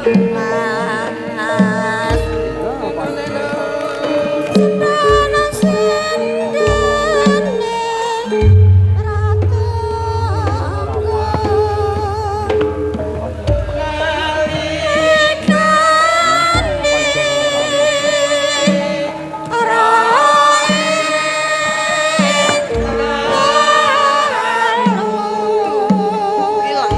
Mas. Sendana sendene ratangga. Nekane ora ing Ilang.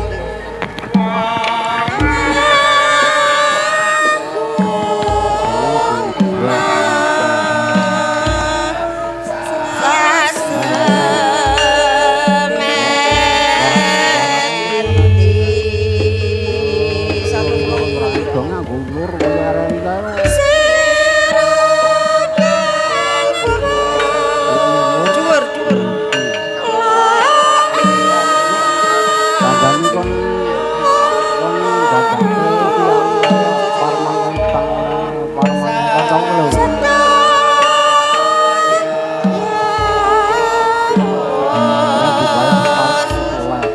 Do nganggo ulur kaya arek kae. Dhuwur, dhuwur. Kandhane kon kon dadake tiyang parman tang parman kancaku lho. Ya dibayar parman.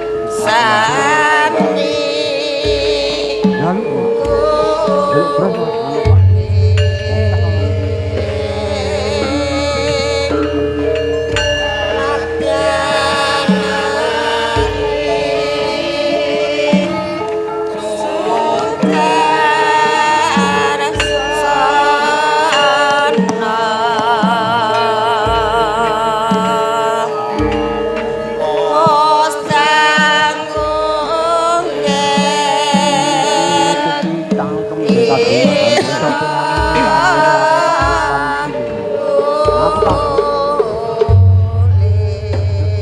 Ya lu. Delok beras Mas, anu Pak. Tuku cangkem dadi Aku tak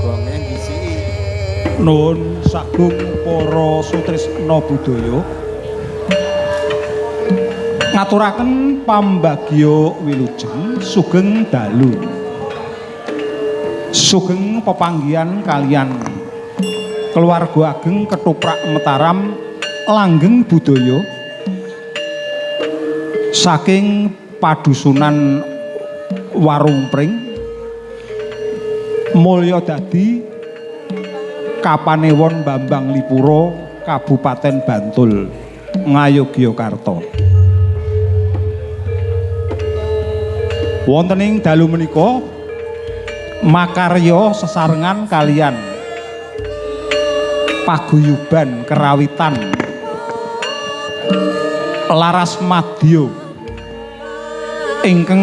Gonge ndisiki. Nuwun sagung para sutrisna budaya. Ngaturaken pambagya wilujeng sugeng dalu. Sugeng pepanggihan kalian keluarga ageng Ketoprak Mataram langgeng budaya saking padusunan Warungpring Mulyadadi Kapanewon Bambang Lipuro Kabupaten Bantul Ngayogyakarta. Wonten ing dalu menika makarya sesarengan kalian paguyuban kerawitan Laras Madya ingkang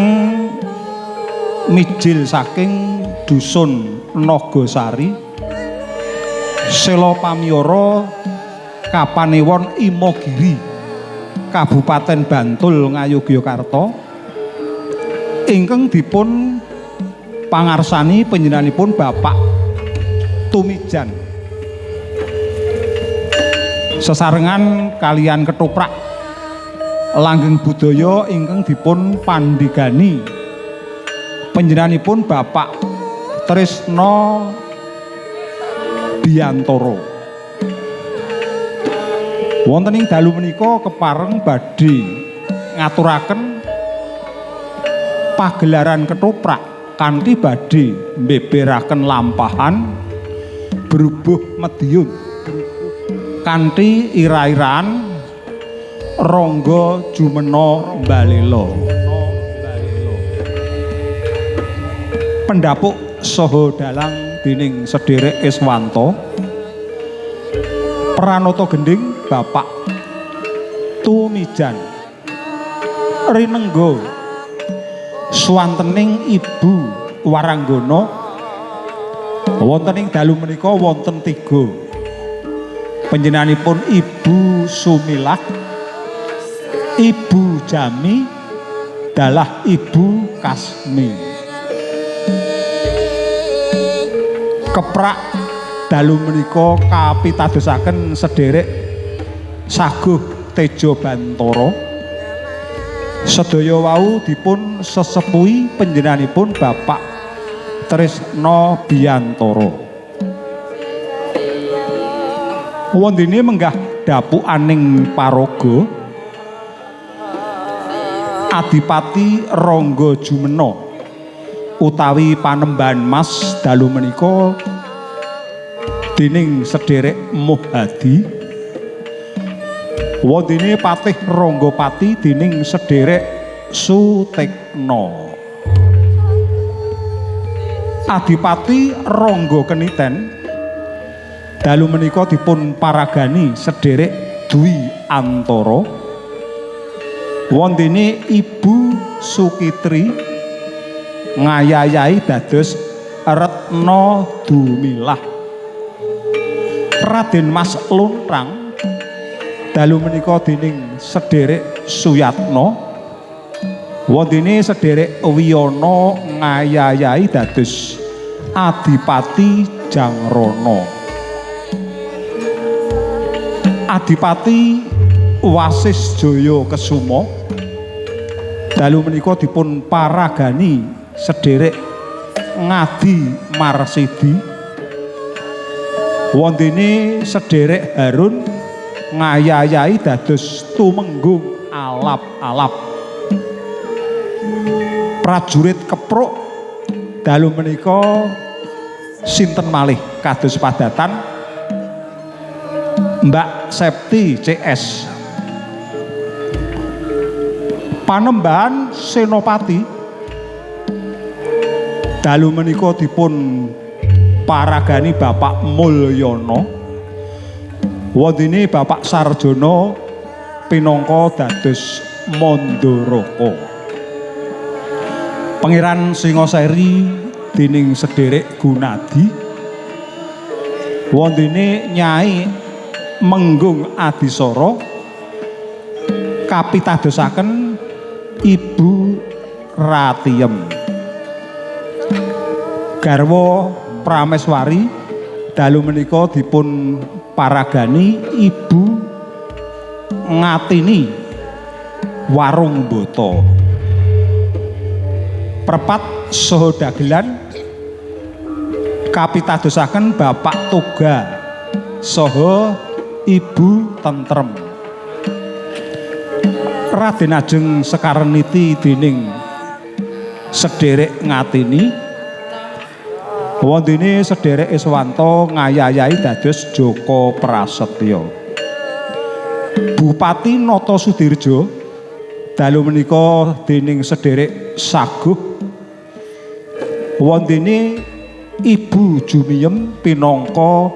mijil saking dusun Nagasari Sela Pamiyara Kapanewon Imogiri Kabupaten Bantul Ngayogyakarta ingkang dipun pangarsani panjenenganipun Bapak Tumijan sesarengan kalian ketoprak langgeng budaya ingkang dipun pandhegani panjenenganipun Bapak Trisno Biantoro. Wonten ing dalu menika kepareng badhe ngaturaken pagelaran ketoprak kanthi badhe mbeberaken lampahan Brubuh Mediun kanthi ira-iraan Rangga Jumena Balela. Pendapuk saha dalang dening sederek Iswanto. Pranata gending Bapak Tumijan. Rinengga swantening Ibu Waranggana. Wonten ing dalu menika wonten tiga. Panjenenganipun Ibu Sumilah, Ibu Jami, dalah Ibu Kasmi. Keprak dalu menika kapitadosaken sederek Saguh Tejo Bantara. Sedaya wau dipun sesepuhi panjenenganipun Bapak Trisno Biantoro. Wondene menggah dapukaning paraga Adipati Rangga Jumena utawi Panembahan Mas dalu menika dening sederek Muhadi. Wondene Patih Ranggapati dening sederek Sutekna. Adipati Rangga Keniten dalu menika dipun paragani sederek Dwi Antara. Wondene Ibu Sukitri ngayayahi dados Retna Dumilah. Raden Mas Luntrang dalu menika dening sederek Suyatna. Wondene sederek Wiyana ngayayahi dados Adipati Jangrana. Adipati Wasis Jaya Kesuma dalu menika dipun paragani sederek Ngadi Marsidi. Wondene sederek Harun ngayayahi dados Tumenggung Alap-alap. Prajurit Kepruk dalu menika sinten malih kados padatan Mbak Septi CS. Panembahan Senopati dalu menika dipun paragani Bapak Mulyono. Wondene Bapak Sarjono pinangka dados Mandoraka. Pangeran Singasari dening sederek Gunadi. Wondene Nyai Menggung Adisara kapitadosaken Ibu Ratiem. Garwa Prameswari dalu menika dipun paragani Ibu Ngatini Warung Boto. Prepat saha dagelan kapitadosaken Bapak Toga saha Ibu Tentrem. Raden Ajeng Sekarniti dening sederek Ngatini. Wondene sederek Iswanto ngayayahi dados Joko Prasetyo. Bupati Noto Sudirjo dalu menika dening sederek Saguh. Wondene Ibu Jumiyem pinangka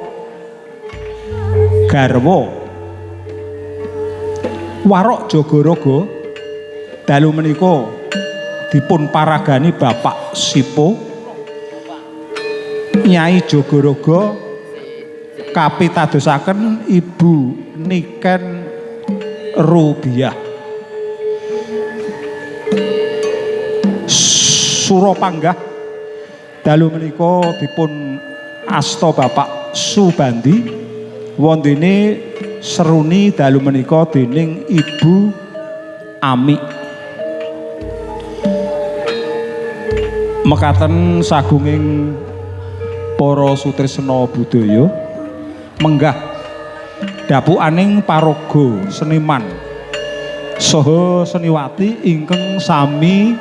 garwa. Warok Jagaraga dalu menika dipun paragani Bapak Sipo. Nyai Jagaraga kapitadosaken Ibu Niken Rubiah. Surapanggah dalu menika dipun asta Bapak Subandi. Wondene seruni dalu menika dening Ibu Ami. Mekaten sagunging para sutresna budaya menggah dapukaning paraga seniman saha seniwati ingkang sami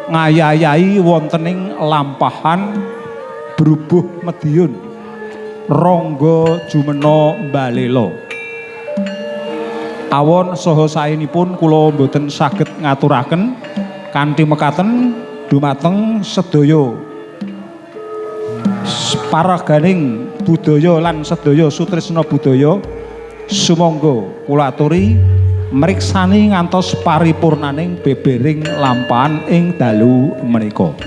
ngayayahi wontening lampahan Brubuh Mediun Rangga Jumena Mbalela. Awon saha saenipun kula mboten saged ngaturaken kanthi mekaten dumateng sedaya paraganing budaya lan sedaya sutresna budaya. Sumangga kula aturi mriksani ngantos paripurnaning bebering lampahan ing dalu menika.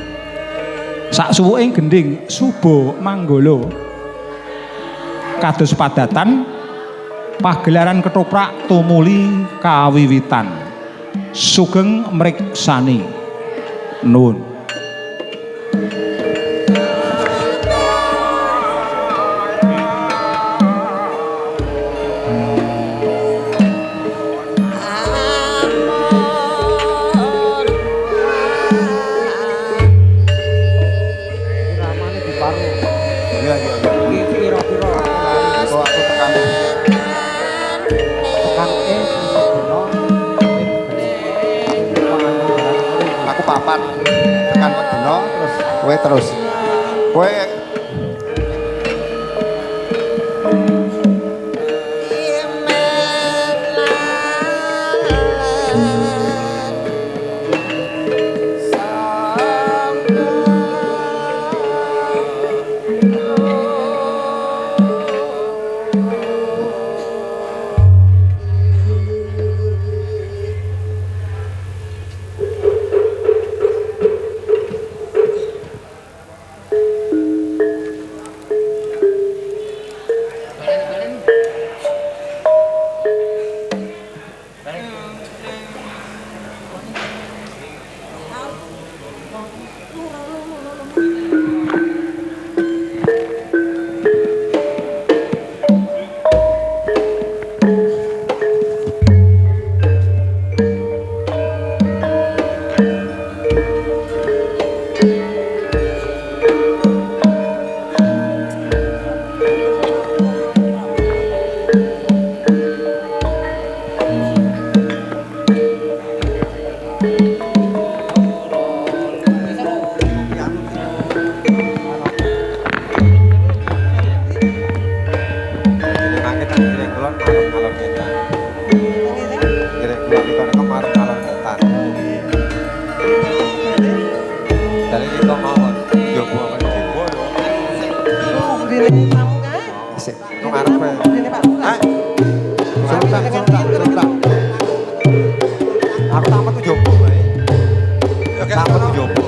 Saksuwuking gendhing Suba Manggala kados padatan pagelaran ketoprak tumuli kawiwitan. Sugeng mriksani. Nuwun. Kowe terus. Kowe Derek kula nika nika marep alon ngetan. Dari nika mawon njaba awake dhewe. Mrene tamu kae. Sik nang arepe. Mrene Pak Lurah. Hah? Sebentar, sebentar, sebentar. Aku tak metu njaba wae. Tak metu njaba.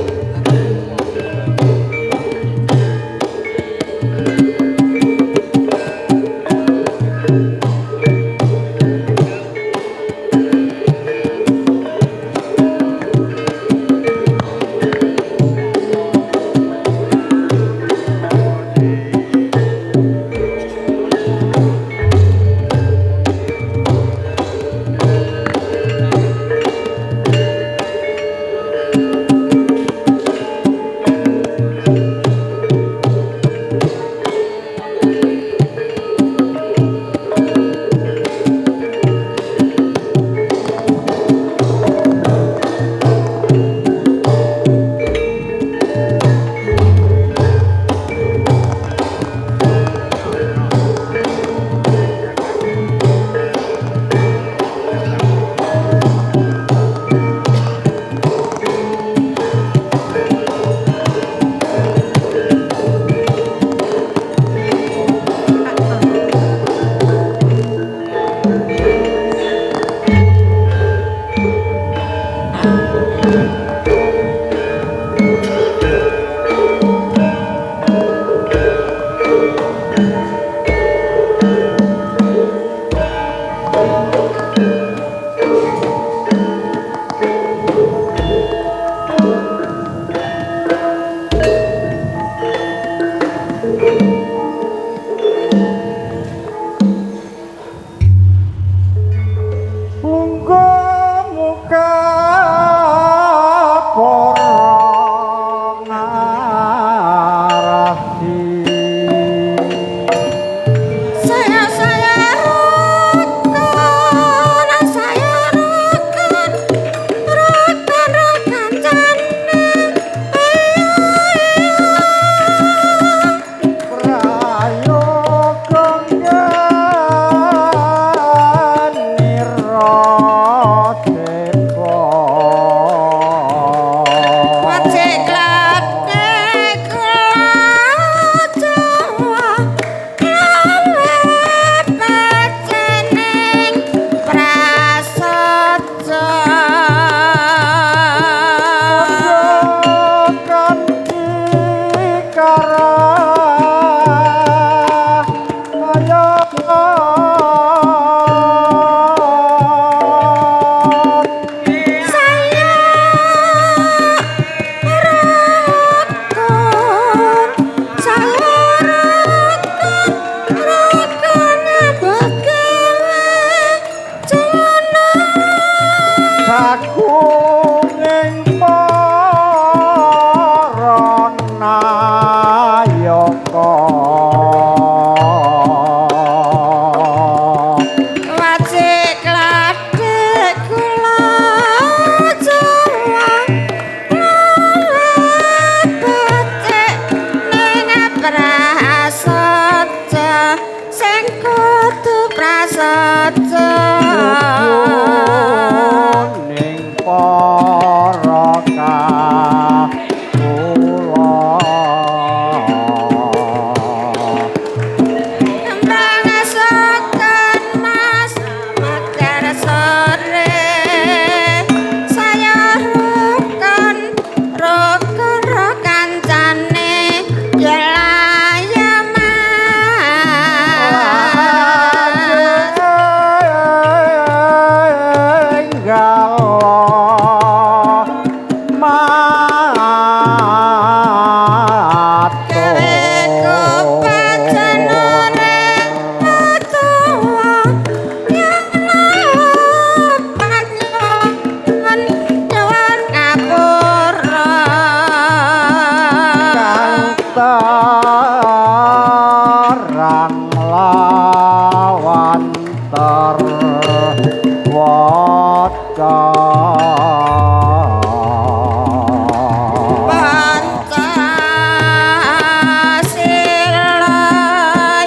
Pancasila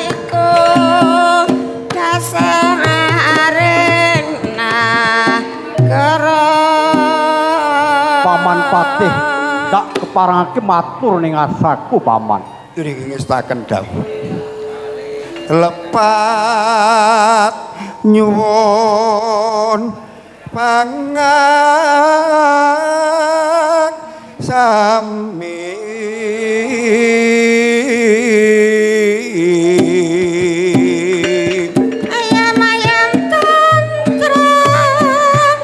iku dasareng. Patih tak keparengake matur ning asaku paman. Niki ngestaken dawuh. Lepat nyuwun pangang sami Ayam ayam tentram,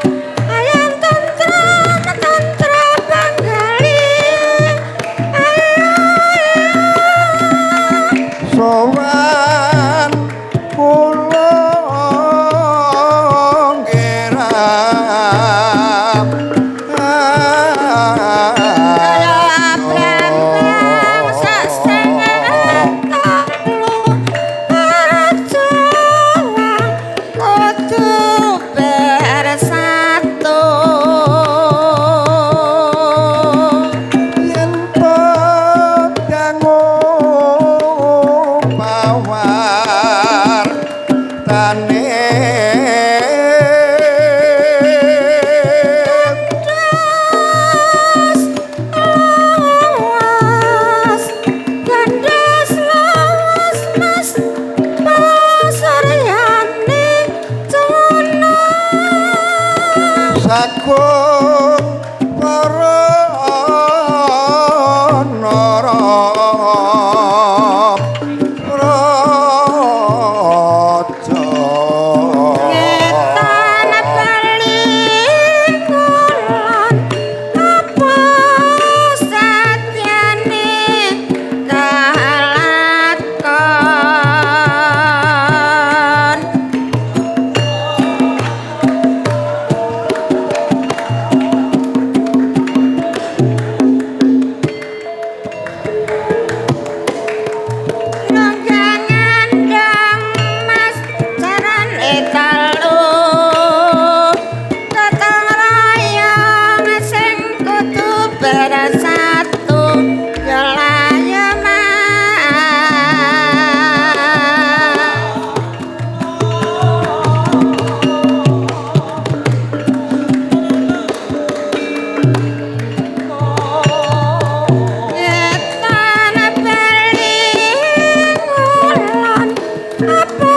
ayam tentram tentram Banggali. Sowan kula ngerap. Kaya brambang sasengan telu berjuang kudu bersatu. Yen pedango pawar tane Lawas, gandos lawas mas pasuryane jono. Sagung para nara raja. Ngetan bali kulon apa satyane kalakon. Nunggangan dong mas jarane telu gotong royong sing kudu bersatu ya layo mas. Ngetan bali ngulon apa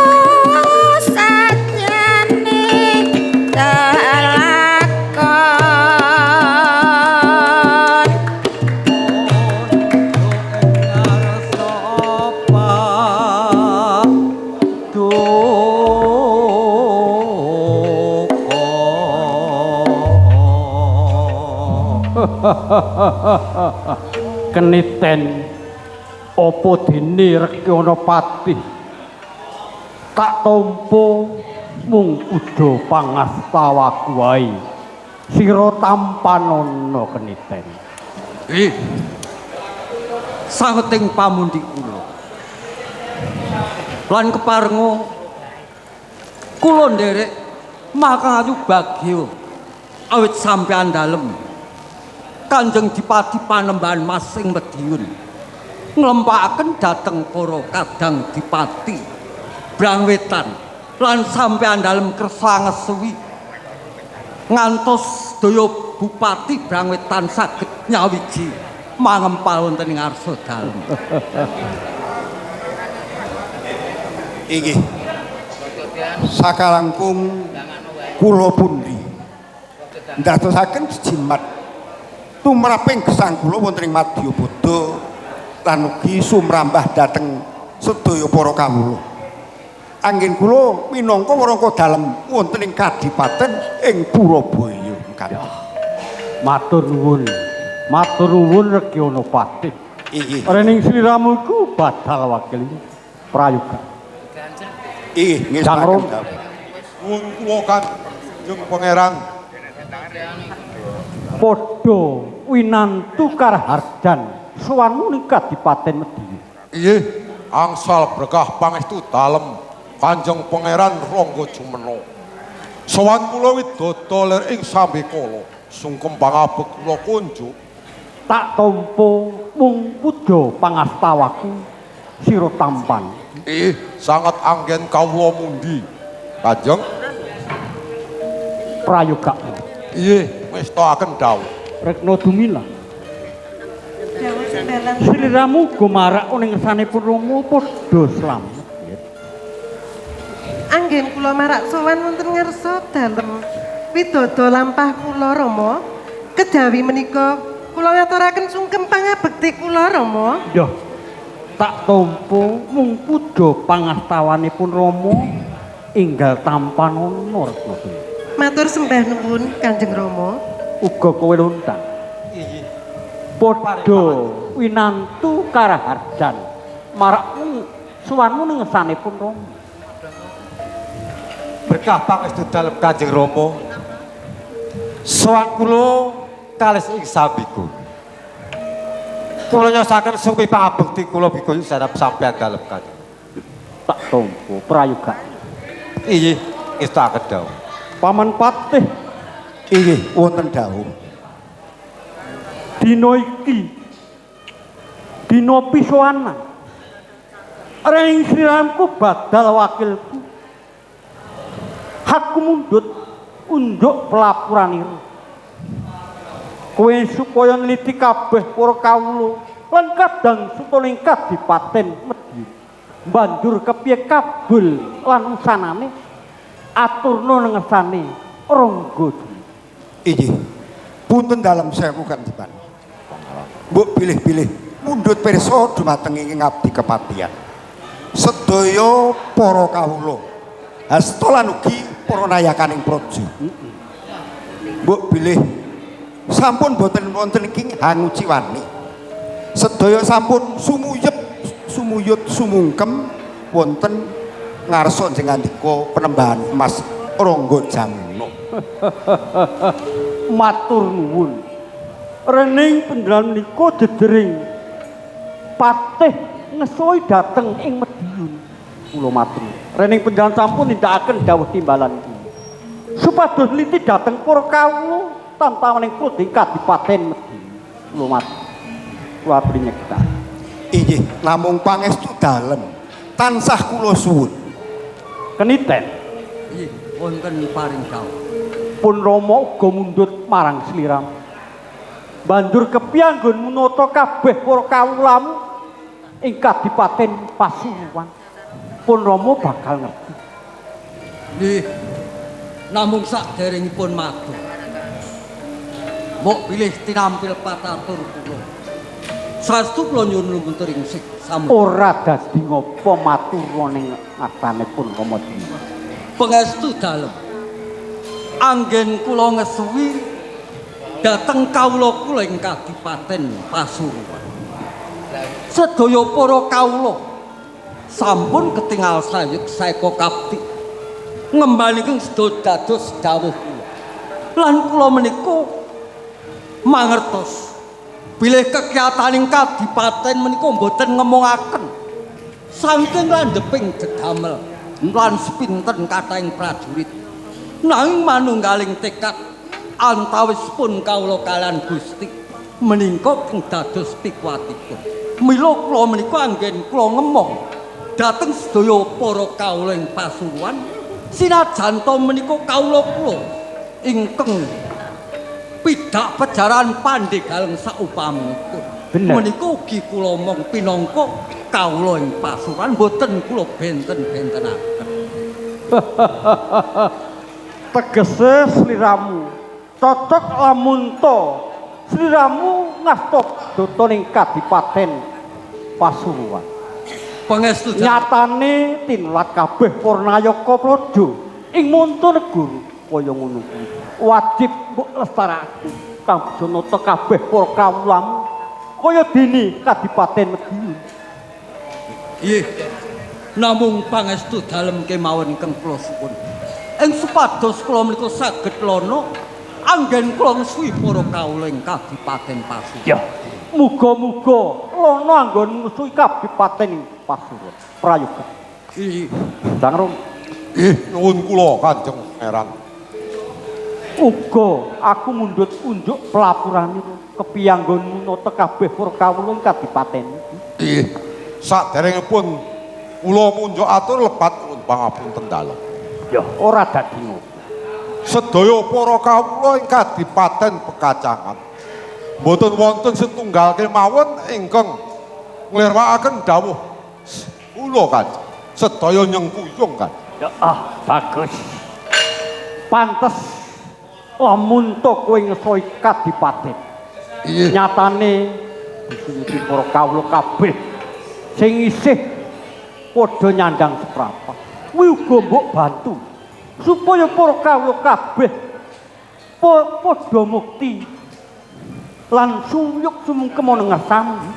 satyane kelakon. Keniten apa dene Rekyana Patih tak tampa mung kuda pangastawaku wae sira tampanana Keniten. Ih. Sangeting pamundi kula. Lan keparenga kula nderek makayu bagya awit sampeyan dalem Kanjeng Dipati Panembahan Mas ing Madiun nglempakaken dhateng para kadang dipati Brangwetan lan sampeyan dalem kersa ngesuwi ngantos sedaya bupati Brangwetan saged nyawiji mangempal wonten ing ngarsa dalem. Inggih. Sakalangkung kula pundi ndadosaken jejimat tumraping gesang kula wonten ing Madyapada lan ugi sumrambah dhateng sedaya para kawula. Anggen kula minangka warangka dalem wonten ing kadipaten ing Purabaya mekaten. Matur nuwun. Matur nuwun Rekyana Patih. Inggih. Rening sliramu iku badal wakil prayoga. Inggih, Jangrum. ngestaken dawuh. Nuwun kula Kanjeng Pangeran. Padha winantu karaharjan sowanmu ning Kadipaten Madiun. Inggih, angsal berkah pangestu dalem Kanjeng Pangeran Rangga Jumena. Sowan kula widodo lir ing sambekala, sungkem pangabek kula kunjuk. Tak tampa mung puja pangastawaku sira tampan. Inggih, sanget anggen kawula mundi. Kanjeng Prayoga. Inggih, ngestakaken dawuh. Rekna Dumilah. Sliramu gumarak ning ngersanipun Rama padha slamet. Anggen kula marak sowan wonten ngarsa dalem widodo lampah kula Rama. Kejawi menika kula ngaturaken sungkem pangabekti kula Rama. Yo. Tak tampa mung puja pangastawanipun Rama enggal tampanana Rekna Dumilah. Matur sembah nuwun Kanjeng Rama. Uga kowe lontang. Padha winantu karaharjan marakmu suwanmu ning ngersanipun Rama. Berkah pangestu dalem Kanjeng Rama. Sowan kula kalis ing sambiku. Kula nyosaken sungkem pangabekti kula bikul sarap sampeyan dalem Kanjeng. Tak tampa prayoga. Inggih, ngestakaken dawuh. Paman Patih. Inggih, wonten dawuh. Dina iki dina pisowanan. Ring sliramu badal wakilku. Hakku mundhut unjuk pelapuranira. Kowe supaya nliti kabeh para kawula lan kadang suta ing kadipaten Madiun. Banjur kepiye kabul lan usanane aturna nang ngersane Rangga. Inggih. Punten dalem sewu Kanjeng. Mbok bilih-bilih mundhut pirsa dumateng ing ngabdi kepatihan. Sedaya para kawula hasta lan ugi para nayakaning praja. Mbok bilih sampun boten wonten iki hanguciwani. Sedaya sampun sumuyep sumuyut sumungkem wonten ngarsa jengandika penembahan Mas Rangga Jamuna. Matur nuwun. Rening panjenengan menika dedering patih ngesoi dhateng ing Madiun. Kula matur. Rening panjenengan sampun nindakaken dawuh timbalan kula. Supados nliti dhateng para kawula tantawaning prodi kadipaten Madiun. Kula matur. Kula aturi nyekta. Inggih, namung pangestu dalem tansah kula suwun. Keniten. Inggih, wonten paring dawuh. Pun Rama uga mundhut marang sliramu. Banjur kepiye anggonmu nata kabeh para kawulamu ing kadipaten Pasuruan. Pun Rama bakal ngerti. Nggih. Namung saderengipun matur. Mbok bilih tinampil patatur kula. Saestu kula nyuwun lumuntur ing sik sampun. Ora dadi ngapa matur ning ngarsanipun Rama Dewi. Pangestu dalem. Anggen kula ngesuwi dhateng kawula kula ing kadipaten Pasuruan. Sedaya para kawula sampun ketingal sayuk saeka kapti. Ngembaliken sedaya dados dawuh kula. Lan kula menika mangertos bilih kekiyataning kadipaten menika mboten ngemongaken saking landheping dedamel lan sepinten kathahing prajurit. Nanging manunggaling tekad antawispun kawula kalian Gusti menika ing dados pikuwatipun. Mila kula menika anggen kula ngemong dhateng sedaya para kawula ing Pasuruan sinajan ta menika kawula kula ingkang pidak pejaran pandhegaleng saupaminipun. Menika ugi kula omong pinangka kawula ing Pasuruan boten kula benten-bentenaken. Tegese sliramu cocok lamun ta sliramu ngasta data ning kadipaten Pasuruan. Pangestu nyatane tinulat kabeh para nayaka praja ing Montonegoro kaya ngono kuwi wajib mbok lestarekake kang bisa nata kabeh para kawulamu kaya dene kadipaten Madiun. Nggih. Namung pangestu dalem kemawon ingkang kula suwun. Ing supados kula menika saged lana anggen kula ngesuwi para kawula ing kadipaten Pasuruan. Ya, muga-muga lana anggon ngesuwi kadipaten Pasuruan. Prayoga. Nggih. Sang Rama. Nggih, nuwun kula Kanjeng Pangeran. Uga aku mundhut unjuk pelapurane kepiye anggonmu nata kabeh para kawula ing kadipaten. Nggih. Saderengipun kula munjuk atur lepat nuwun pangapunten dalem. Ya, ora dadi ngopo. Sedaya para kawula ing kadipaten Pekacangan. Mboten wonten setunggal kemawon ingkang nglirwakaken dawuh kula Kanjeng. Sedaya nyengkuyung Kanjeng. Ya, ah, bagus. Pantes lamun to kowe ngesoi kadipaten. Iya. Nyatane disuyuti para kawula kabeh sing isih padha nyandang seprapa. Kuwi uga mbok bantu supaya para kawula kabeh padha mukti lan sumyuk sumungkem ana ngersamu.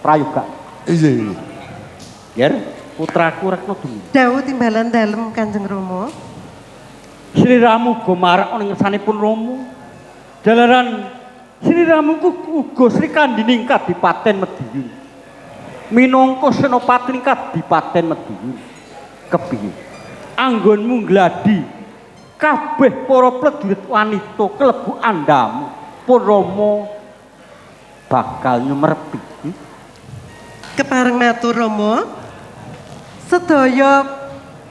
Prayoga. Iya. Yer, putraku Rekna Dumi. Dawuh timbalan dalem Kanjeng Rama. Sliramu uga marak ana ngersanipun Rama. Jalaran sliramu ku uga Srikandining Kadipaten Madiun. Minangka senopati Kadipaten Madiun. Kepiye? Anggonmu gladi kabeh para prajurit wanita kelebu andhamu pun Rama bakal nyumerpi. Kepareng matur Rama. Sedaya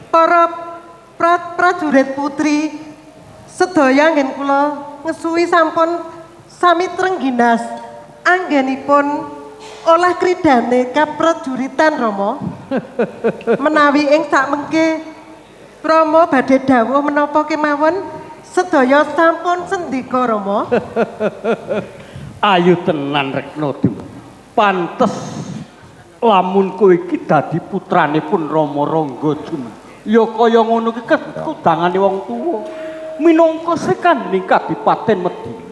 para prajurit putri sedaya anggen kula ngesuwi sampun sami trengginas anggenipun olah kridane kaprajuritan Rama. Menawi ing sakmengke Rama badhe dawuh menapa kemawon sedaya sampun sendika Rama. Ayu tenan Rekna Dumi. Pantes lamun kowe iki dadi putrane pun Rama Rangga Jumeno. Ya kaya ngono ki kekudangane wong tuwa. Minangka Srikandining Kadipaten Madiun.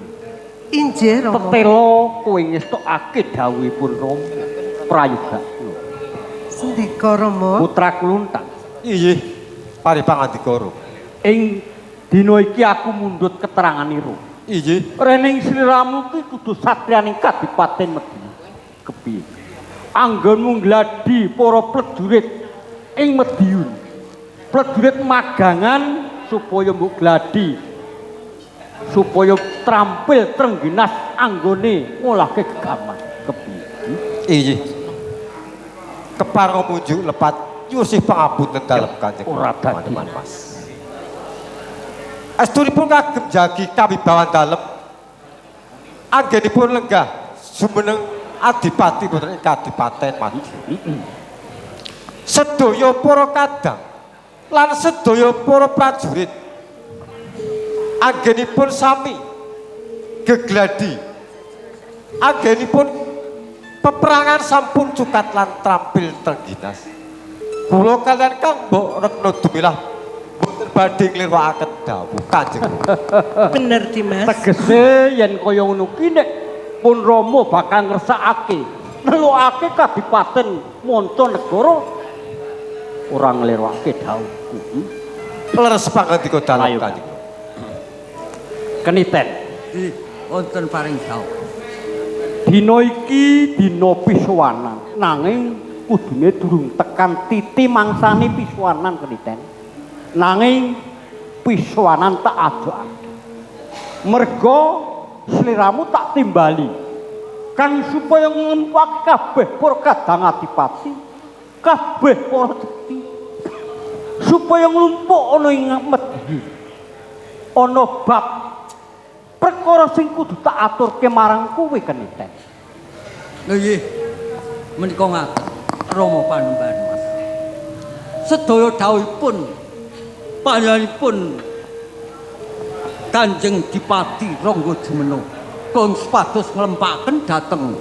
Injih Rama. Tetela kowe ngestokake dawuhipun Rama. Prayoga. Sendika Rama. Putraku Luntang. Inggih, pari pangandika Rama. Ing dina iki aku mundhut keteranganira. Inggih. Rening sliramu ki kudu satriyaning Kadipaten Madiun. Kepiye? Anggonmu gladi para prajurit ing Madiun. Prajurit magangan supaya mbok gladi supaya trampil trengginas anggone ngolahke gegaman. Kepiye? Inggih. Kepareng munjuk lepat nyusih pangapunten dalem Kanjeng Ora dadi. Mas. Estunipun kagem jagi kawibawan dalem anggenipun lenggah jumeneng adipati wonten ing Kadipaten Madiun. Sedaya para kadang lan sedaya para prajurit anggenipun sami gegladi anggenipun peperangan sampun cukat lan trampil trengginas. Kula kalian Kang Mbok Rekna Dumilah mboten badhe nglirwakaken dawuh Kanjeng. Bener Dimas. Tegese yen kaya ngono ki nek pun Rama bakal ngersakake nelokake kadipaten mancanegara ora nglirwake dawuhku. Leres pangandika dalem Ayo. Kanjeng. Keniten. Nggih, wonten paring dawuh. Dina iki dina pisuwanan, nanging kudune durung tekan titi mangsane pisuwanan Keniten. Nanging pisuwanan tak ajokake. Merga sliramu tak timbali kang supaya ngempake kabeh para kadang adipati, kabeh para cekti supaya nglumpuk ana ing Madiun. Ana bab perkara sing kudu tak aturke marang kowe Keniten. Lho nggih, menika ngaten Rama Panembahan Mas. Sedaya dawuhipun panjenenganipun Kanjeng Dipati Rangga Jumeno kong supados nglempaken dhateng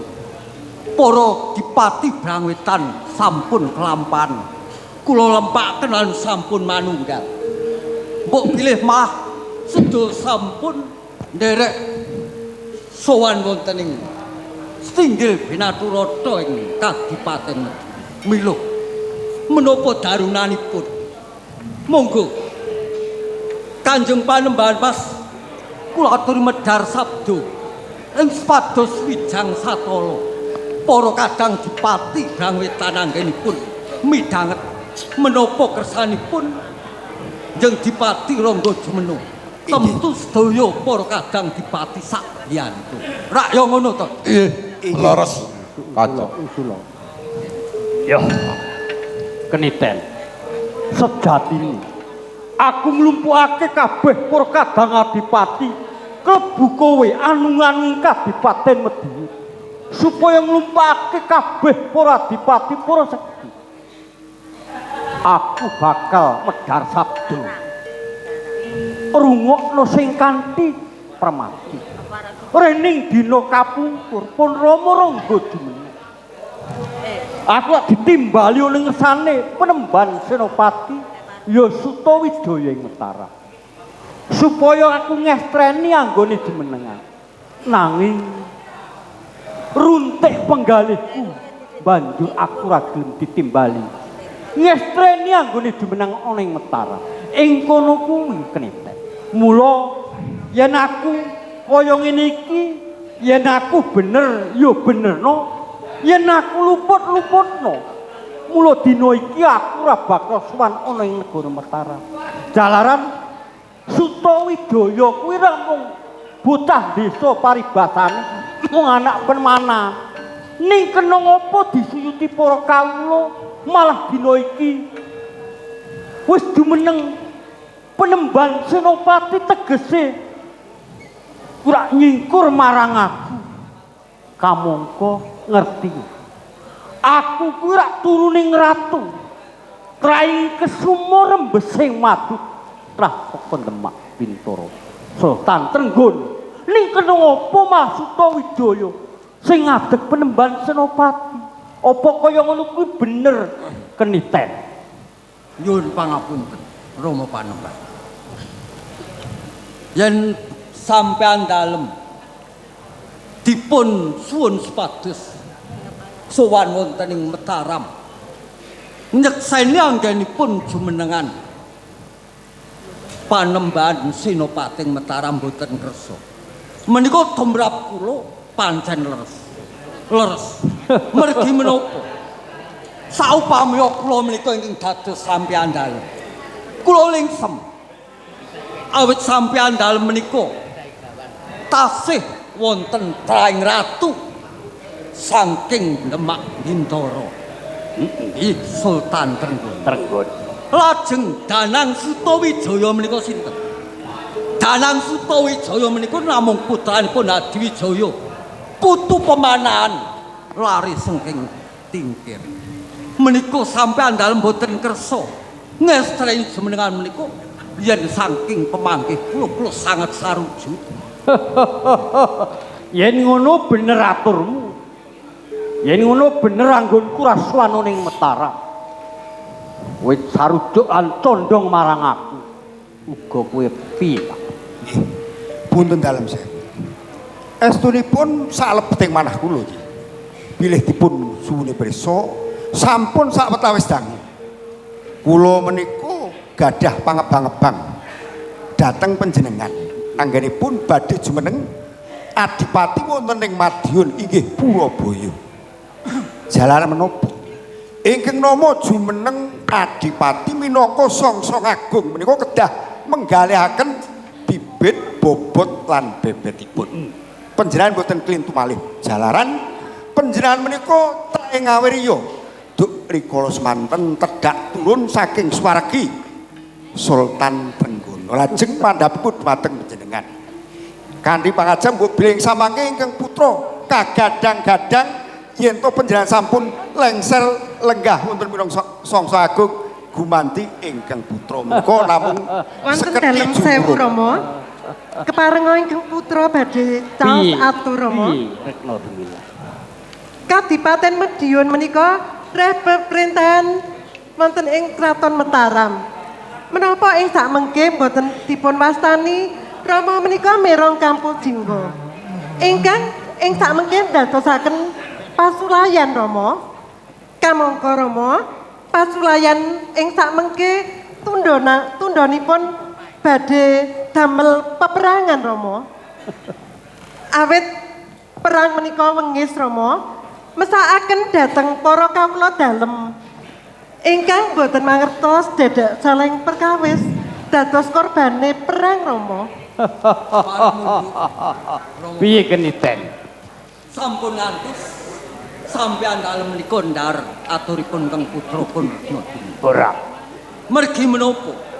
para dipati Brangwetan sampun kelampahan. Kula lempaken lan sampun manunggal. Mbok bilih mah sedaya sampun nderek sowan wonten ing Stinggil Binaturata ing Kadipaten Milo. Menapa darunanipun? Monggo. Kanjeng Panembahan Mas kula aturi medhar sabda ing supados wijang satala para kadang dipati Brangwetan anggenipun midhanget menapa kersanipun Jeng Dipati Rangga Jumeno. Tentu sedaya para kadang dipati sak biyantu. Rak ya ngono to? Nggih, leres Kanjeng. Usula. Yo. Keniten. Sejatine aku nglumpukake kabeh para kadang adipati Klebu kowe anung-anung Kadipaten Madiun supaya nglumpake kabeh para adipati para sekti. Aku bakal medhar sabda. Rungokno sing kanthi permati. Rening dina kapungkur pun Rama Rangga jumeneng. Aku lak ditimbali oleh ngersane penemban Senopati ya Sutawijaya ing Mataram. Supaya aku ngestreni anggone jumenengan. Nanging runtik penggalihku banjur aku ra gelem ditimbali. Ngestreni anggone jumeneng ana ing Mataram. Ing kono kuwi keniten. Mula yen aku kaya ngene iki, yen aku bener ya benerno, yen aku luput-luputno. Mula dina iki aku ora bakal sowan ana ing negara Mataram. Jalaran Sutawijaya kuwi ra mung bocah desa paribasane, mung anak permana. Ning kena ngapa disuyuti para kawula malah dina iki wis jumeneng penemban Senopati tegese ora nyingkur marang aku. Kamangka ngerti aku kuwi rak turuning ratu Kraing Kesuma rembesing madu trah Demak Bintoro Sultan Trenggono. Ning kena ngapa Mas Sutawijaya sing ngadeg penemban Senopati? Apa kaya ngono kuwi bener keniten? Nyuwun pangapunten Rama Panembahan. Yen sampean dalem dipun suwun supados sowan wonten ing Mataram nyekseni anggenipun jumenengan Panembahan Senopati ing Mataram boten kersa. Menika tumrap kula pancen leres. Leres. Mergi menapa? Saupami kula menika ingkang dados sampeyan dalem. Kula lingsem. Awit sampeyan dalem menika tasih wonten traing ratu saking Demak Bintara. Nggih, Sultan Trenggono. Trenggono. Lajeng Danang Sutawijaya menika sinten? Danang Sutawijaya menika namung putranipun Hadiwijaya, putu pemanahan lari saking Tingkir. Menika sampeyan dalem boten kersa ngestreni jumenengan menika yen saking pemanggih kula kula sanget sarujuk. Yen ngono bener aturmu. Yen ngono bener anggonku ra sowan ning Mataram. Kowe sarujuk lan condong marang aku. Uga kowe piye, Pak? Nggih. Punten dalem sewu. Estunipun salebeting manah kula iki. Bilih dipun suwune prisa sampun sawetawis dangu. Kula menika gadah pangebang-ebang dhateng panjenengan. Anggenipun badhe jumeneng adipati wonten ing Madiun inggih Purabaya. Jalaran menapa? Ingkang nama jumeneng adipati minangka Sangsang Agung menika kedah menggalihaken bibit, bobot lan bebetipun. Panjenengan boten klintu malih. Jalaran panjenengan menika trae ngawirya duk rikala semanten tedhak turun saking swargi Sultan Trenggono. Lajeng pandhapipun dhumateng panjenengan. Kanthi pangajam mbok bilih samangke ingkang putra kagadang-gadang yen to panjenengan sampun lengser lenggah wonten minangka Sangsa Agung gumanti ingkang putra menika namung Wonten dalem sewu Rama. Keparenga ingkang putra badhe caos atur Rama. Rekna Dumilah. Kadipaten Madiun menika reh pemerintahan wonten ing Kraton Mataram. Menapa ing sakmengke boten dipun wastani Rama menika Merong Kampul Jingga. Ingkang ing sakmengke ndadosaken pasulayan Rama. Kamangka Rama, pasulayan ing sakmengke tundhonipun badhe damel peperangan Rama. Awit perang menika wengis Rama, mesakaken dhateng para kawula dalem ingkang boten mangertos dedek saling perkawis dados korbane perang Rama. Piye keniten? Sampun ngantos sampeyan dalem menika ndhar aturipun kang putra pun Ora. Mergi menapa?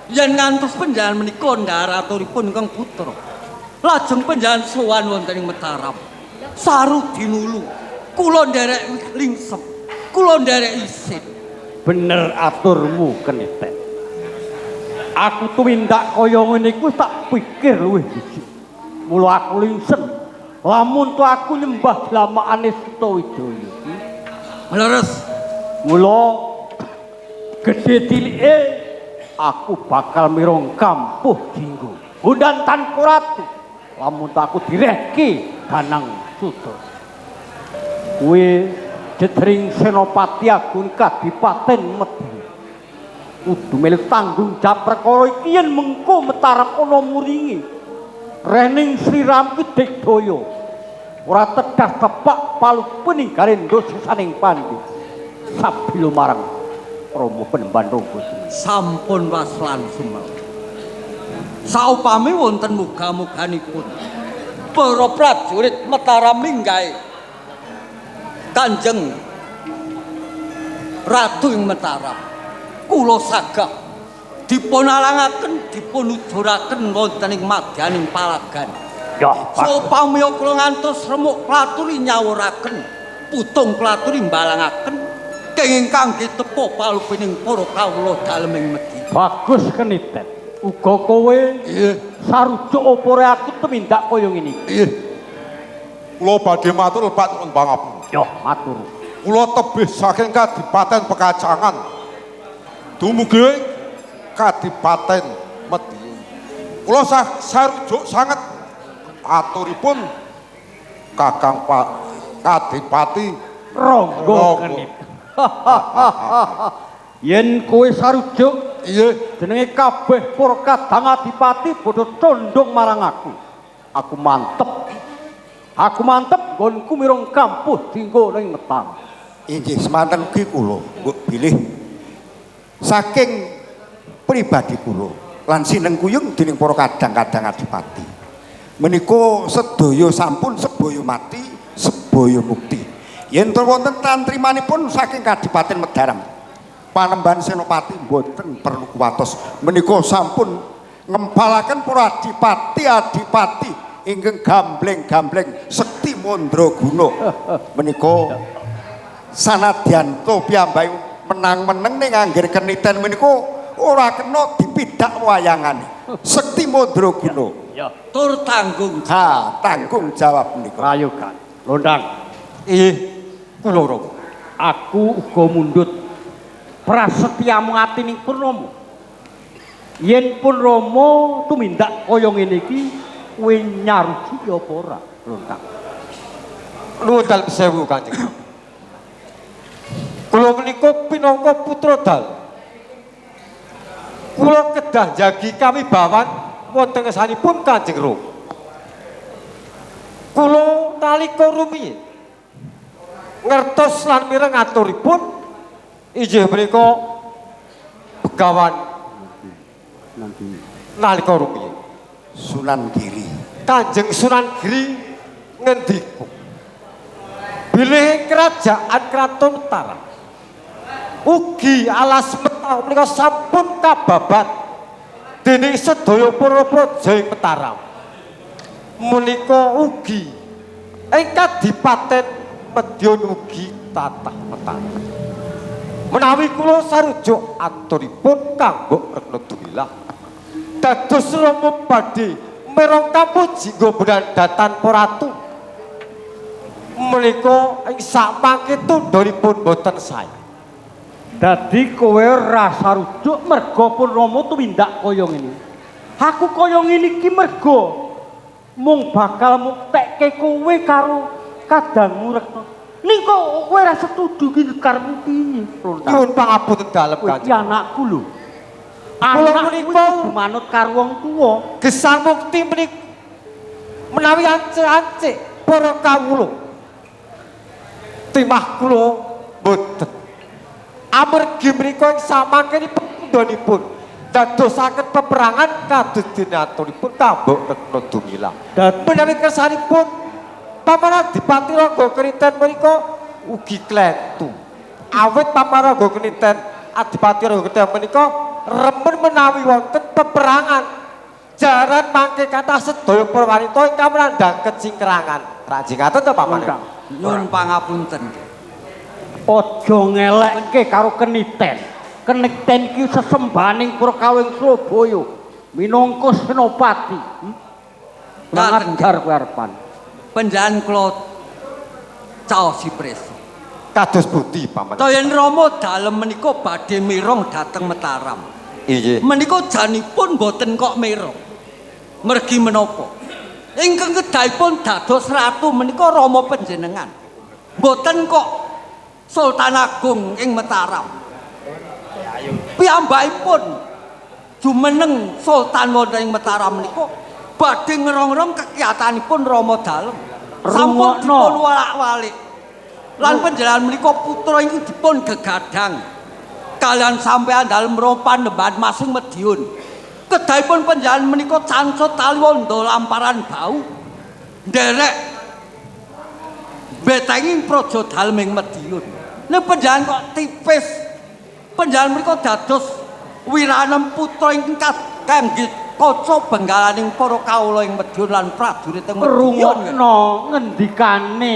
Yen ngantos panjenengan menika ndhar aturipun kang putra. Lajeng panjenengan sowan wonten ing Mataram. Saru dinulu. Kula nderek lingsem. Kula nderek isin. Bener aturmu Keniten. Aku tumindak kaya ngene iku tak pikir luwih dhisik. Mula aku lingsem. Lamun to aku nyembah dlamakane Sutawijaya. Leres. Mula gedhe cilike aku bakal mirong kampuh jinggo. Undan tanpa ratu. Lamun to aku direhke Danang Sutra. Kuwi jedring Senopati Agung Kadipaten Madiun. Kudu melu tanggung jawab perkara iki yen mengko Mataram ana muringi. Rening sliramu ki digdaya. Ora tedas tepak palupuning garendo sisaning pandhi. Sabila marang Rama Penemban Rangga. Sampun waslan sumel. Saupami wonten muga-muganipun para prajurit Mataram minggahe Kanjeng Ratu ing Mataram. Kula sagah dipun alangaken dipun ujuraken wonten ing madyaning palagan. Ya, saupami kula ngantos remuk klaturi nyawuraken, putung klaturi mbalangaken kenging kangge tepa palupining para kawula dalem ing Medhi. Bagus Keniten. Uga kowe sarujuk opore aku tumindak kaya ngene iki. Nggih. Kula badhe matur lepat nuwun pangapura. Ya, matur. Kula tebih saking Kadipaten Pekacangan. Dumugi Kadipaten Madiun. Kula sarujuk sanget aturipun Kakang Pak Kadipati Rangga Keniten. Yen kowe sarujuk, nggih, jenenge kabeh para kadang adipati padha condong marang aku. Aku mantep. Aku mantep nggonku mirung kampuh dinggo ning Mataram. Inggih, semanten ugi kula mbok bilih saking pribadi kula lan sinengkuyung dening para kadang-kadang adipati. Menika sedaya sampun sebaya mati, sebaya mukti. Yen to wonten tantrimanipun saking Kadipaten Madaram, Panembahan Senopati mboten perlu kuwatos. Menika sampun ngempalaken para adipati-adipati ingkang gambleng-gambleng sekti mandraguna. Menika sanadyan to piyambake menang-meneng ning angger Keniten menika ora kena dipidak wayangane. Sekti mandraguna. Ya, tur tanggung jawab. Ha, tanggung jawab menika. Prayoga. Londang. Nggih, kula Rama. Aku uga mundhut prasetyamu atining Purnomo. Yen pun Rama tumindak kaya ngene iki, kowe nyarujuki apa ora, Londang? Nuwun dalem sewu Kanjeng. Kula menika pinangka putra dalem. Kula kedah njagi kawibawan wonten ngersanipun Kanjeng Rama. Kula nalika rumiyin ngertos lan mireng aturipun inggih menika begawan nalika rumiyin Sunan Giri. Kanjeng Sunan Giri ngendika bilih kerajaan Kraton Mataram ugi alas Mataram menika sampun kababat dening sedaya para praja ing Mataram. Menika ugi ing Kadipaten Madiun ugi tatah Mataram. Menawi kula sarujuk aturipun kanggo Rekna Dumilah dados Rama badhe merong kampuh jinggo brandatan ratu. Menika ing sakmangke tundhonipun boten sae. Dadi kowe ora sarujuk merga Purnomo tumindak kaya ngene. Aku kaya ngene iki merga mung bakal muktekke kowe karo kadangmu Rekna. Ning kok kowe ora setuju ki karepmu piye? Nyuwun pangapunten dalem Kowe iki Kanjeng. anakku lho. Kula Anak menika kuwi manut karo wong tuwa. Gesang mukti menika menawi ancik-ancik para kawula timah kula mboten. Amargi menika ing samangkenipun tundhonipun dadosaken peperangan kados dene aturipun kambok Rekna Dumilah. Menawi kersanipun Paman Adipati Rangga Keniten menika ugi klentu. Awit Paman Rangga Keniten Adipati Rangga Keniten menika remen menawi wonten peperangan Jaran mangke kathah sedaya para wanita ingkang nandhang kecingkrangan. Raji ngaten to paman? Nyuwun pangapunten. Aja ngelekke karo keniten. Keniten iki sesembahaning para kawing Surabaya minangka senopati. Ngajar kowe arepan. Panjenengan kula caosi prisa. Kados pundi paman? Toyen Rama dalem menika badhe mirong dhateng Mataram. Inggih. Menika janipun boten kok mirong. Mergi menapa? Ingkang kedahipun dados ratu menika Rama panjenengan. Boten kok Sultan Agung ing Mataram. Piyambakipun jumeneng Sultan wonten ing Mataram menika badhe ngerong-ngerong kekiyatanipun Rama dalem. Sampun dipun walak-walik. Lan panjenengan menika putra ingkang dipun gegadang kalian sampeyan dalem Rama Panembahan Masing Madiun. Kedahipun panjenengan menika cancut taliwondo lamparan bau nderek betenging praja dalem ing Madiun. Nek panjenengan kok tipis, panjenengan menika dados wiranem putra ingkang kangge kaca benggalaning para kawula ing Madiun lan prajurit ing Madiun. Rungokno ngendikane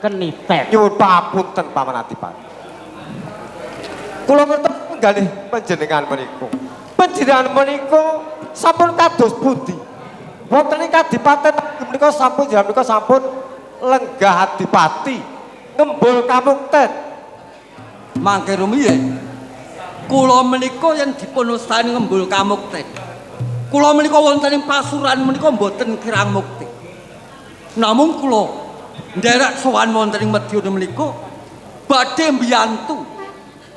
keniten. Nyuwun pangapunten Paman Adipati. Kula ngertos penggalih panjenengan menika. Panjenengan menika sampun kados pundi? Wonten ing kadipaten menika sampun jenengan menika sampun lenggah adipati ngembul kamukten. Mangke rumiyin kula menika yen dipun wastani ngembul kamukten. Kula menika wonten ing pasuran menika mboten kirang mukti. Namung kula nderek sowan wonten ing Madiun menika badhe mbiyantu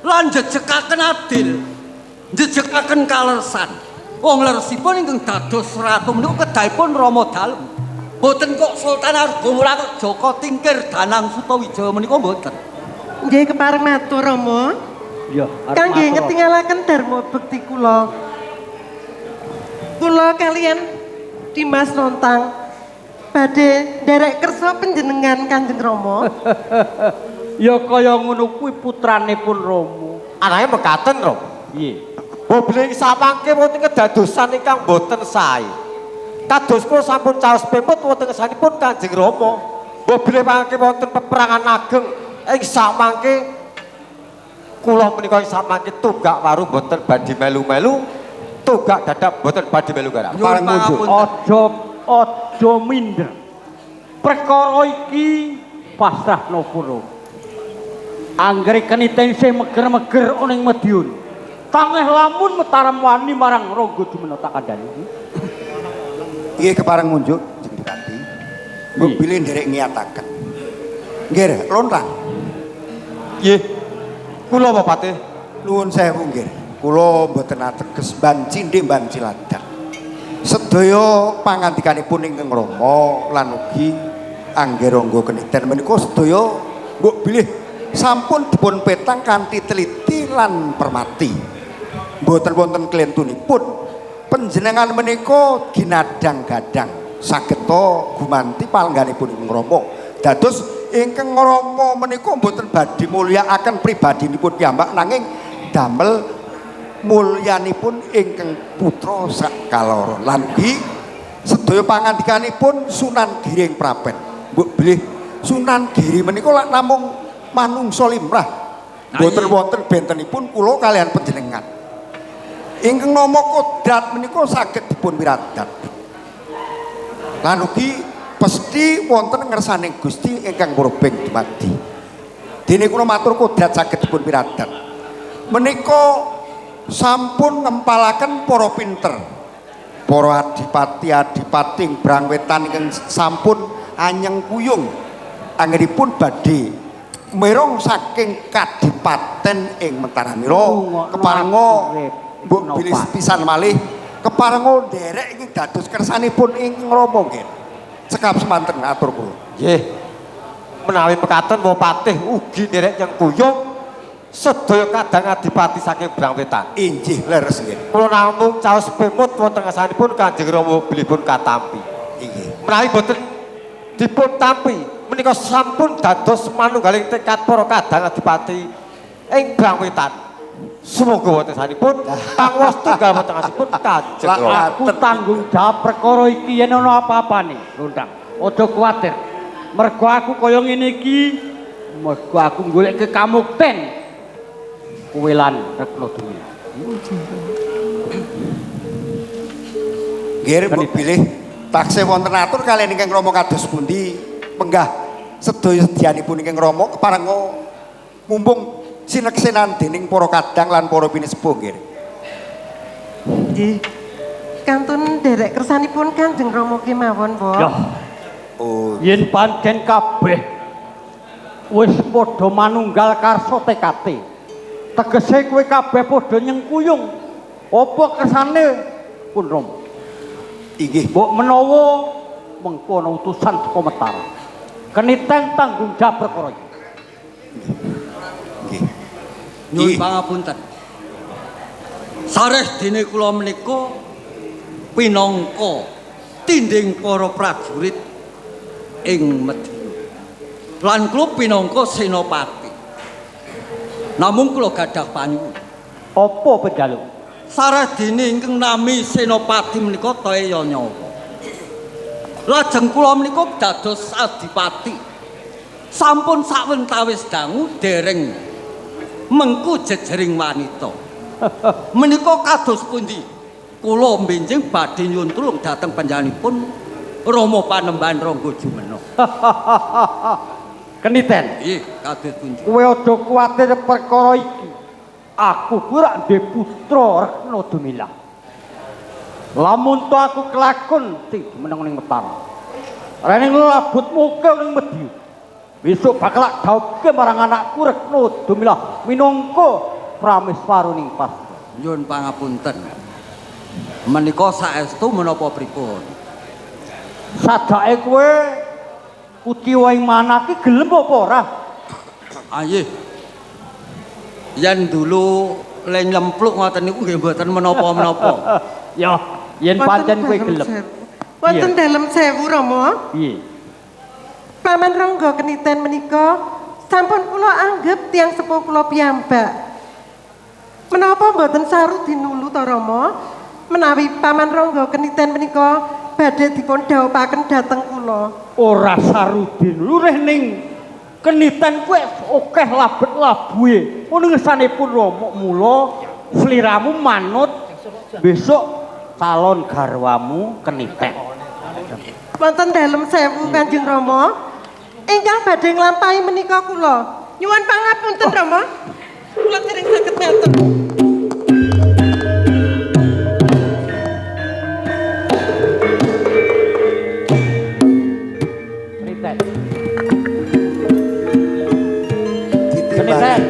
lan jejekaken adil, jejekaken kalersan. Wong leresipun ingkang dados ratu menika kedahipun Rama dalem. Mboten kok Sultan Agung ora kok Jaka Tingkir Danang Sutawijaya menika mboten. Nggih kepareng matur Rama. Iya, kangge ngetingalaken dharma bekti kula. Kula kalian Dimas Nontang badhe nderek kersa panjenengan Kanjeng Rama. Ya kaya ngono kuwi putranipun Rama. Anake mekaten Rama. Piye? Bobling samangke wonten kedadosan ingkang boten sae. Kados kula sampun caos pemut wonten ngersanipun Kanjeng Rama. Bobling mangke wonten peperangan ageng ing samangke kula menika ing samangke tunggak waru boten badhe melu-melu, tunggak dadap boten badhe melu garap. Nyuwun pangapunten. Aja minder. Perkara iki pasrahno kula. Anggere keniten isih meger-meger ning Madiun. Tangeh lamun Mataram wani marang Rangga Jumena tak kandhani. Nggih kepareng munjuk Kanjeng Dipati. Mbok bilih nderek ngiyataken. Nggih, lontang. Nggih. Kula Bapate. Nuwun sewu nggih. Kula mboten ateges ban cindhe ban ciladan. Sedaya pangandikanipun ingkang Rama lan ugi Angger Rangga Keniten menika sedaya mbok bilih sampun dipun petang kanthi teliti lan permati. Mboten wonten klentunipun. Panjenengan menika ginadang-gadang sageta gumanti palengganipun ingkang Rama. Dados ingkang Rama menika mboten badhe mulyakaken pribadinipun piyambak nanging damel mulyanipun ingkang putra sakaloro. Lan ugi sedaya pangandikanipun Sunan Giri ing Prapen. Mbok bilih Sunan Giri menika lak namung manungsa limrah. Mboten wonten bentenipun kula kalian panjenengan. Ingkang nama kodrat menika saged dipun wiradat. Lan ugi pesthi wonten ngersaning Gusti ingkang murbeng dumadi. Dene kula matur kodrat saged dipun wiradat. Menika sampun ngempalaken para pinter, para adipati-adipati ing Brangwetan ingkang sampun anyeng kuyung anggenipun badhe merong saking kadipaten ing Mataramira keparenga mbok bilih pisan malih keparenga nderek ingkang dados kersanipun ing Rama nggih. Cekap semanten atur kula. Nggih. Menawi mekaten Wapatih ugi nderek nyengkuyung sedaya kadang adipati saking Brangwetan. Inggih leres nggih. Kula namung caos pemut wonten ngarsanipun Kanjeng Rama bilihipun katampi. Inggih. Menawi boten dipun tampi menika sampun dados manunggaling tekad para kadang adipati ing Brangwetan. Sumangga wonten sanipun pangwastu wonten asipun Kanjeng Rama. Aku tanggung jawab perkara iki yen ana apa-apane, Lontang. Aja kuwatir. Mergo aku kaya ngene iki, mergo aku golek kekamukten kowe lan Rekna Dumila. Nggih, mbok bilih taksih wonten atur kaliyan ingkang Rama kados pundi penggah sedaya sedyanipun ingkang Rama keparenga mumpung sineksenan dening para kadang lan para pinesepuh nggih. Nggih. Kantun nderek kersanipun Kanjeng Rama kemawon, Mbok. Ya. Oh, Yen pancen kabeh wis padha manunggal karsa tekate. Tegese kowe kabeh padha nyengkuyung. Apa kersane pun Rama? Inggih. Mbok menawa mengko ana utusan saka Metara. Keniten tanggung jawab perkara iki. Nggih. Nyuwun pangapunten. Sareh dene kula menika pinangka tindhing para prajurit ing Madya. Lan kula pinangka senopati. Namung kula gadah panyuwun. Apa penjaluk? Sareh dene ingkang nami senopati menika toya nyawa. Lajeng kula menika dados adipati. Sampun sawentawis dangu dereng mengku jejering wanita. Menika kados pundi? Kula benjing badhe nyuwun tulung dhateng panjenenganipun Rama Panembahan Rangga Jumena. Keniten. Nggih, kados pundi? Kowe aja kuwatir perkara iki. Aku kuwi rak ndek putra Rekna Dumilah. Lamun to aku kelakon sing jumeneng ning Metara. Rene nglabut muka ning Madya. Besok bakal tak dhawuhke marang anakku Rekna Dumilah minangka prameswaruning pasca. Nyuwun pangapunten. Menika saestu menapa pripun? Sadake kowe kuciwa ing manah ki gelem apa ora? Aye. Yen dulu le nyempluk ngoten niku nggih mboten menapa-menapa. Ya, yen pancen kowe gelem. Wonten dalem sewu Rama. Piye? Paman Rangga Keniten menika sampun kula anggep tiyang sepuh kula piyambak. Menapa mboten saru dinulu to Rama? Menawi Paman Rangga Keniten menika badhe dipun dhawuhaken dhateng kula. Ora saru dinulu reh ning Keniten kuwi akeh labet labuhe. Ngono ngersanipun Rama mula sliramu manut besok calon garwamu Keniten. Wonten dalem sewu Kanjeng Rama. Ingkang badhe nglampahi menika kula. Nyuwun pangapunten Rama. Kula dereng saged matur. Keniten. Keniten.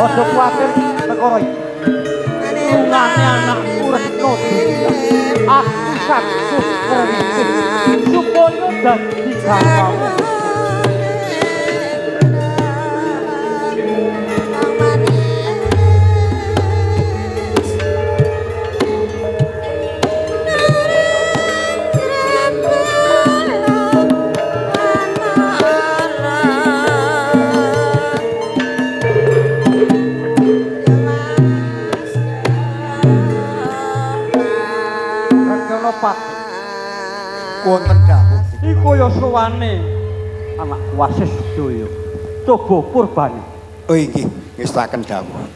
Ojo kuwatir perkara iki. Lungane anakku Rekna Dumilah. Aku saged ngrikih supaya dadi garwamu. Rencana pati Wonten dawuh. iku ya sowane anak Wasis Jaya. Coba purbane. Oh inggih, ngestaken dawuh.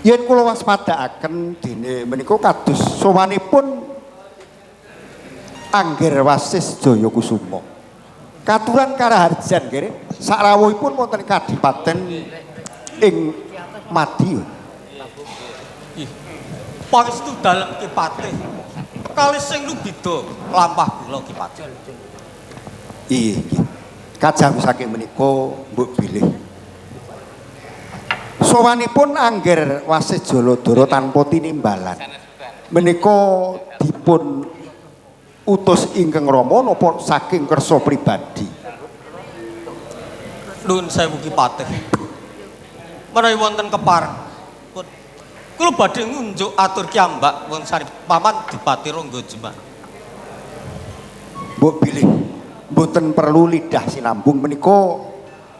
Yen kula waspadaaken dene menika kados sowanipun Angger Wasis Jaya Kusuma. Katuran karaharjan nggih, sakrawuhipun wonten kadipaten ing Madiun. Pangestu dalem Ki Patih. Kalih sing lubida lampah kula Ki Patih. Iya, inggih. Kajawi saking menika mbok bilih. Sowanipun Angger Wasis Jaladara tanpa tinimbalan. Menika dipun utus ingkang Rama napa saking kersa pribadi. Nuwun sewu Ki Patih. Menawi wonten kepareng pun kula badhe ngunjuk atur kiyambak wonten sarip paman Dipati Rangga Jemah. Mbok bilih mboten perlu lidah sinambung menika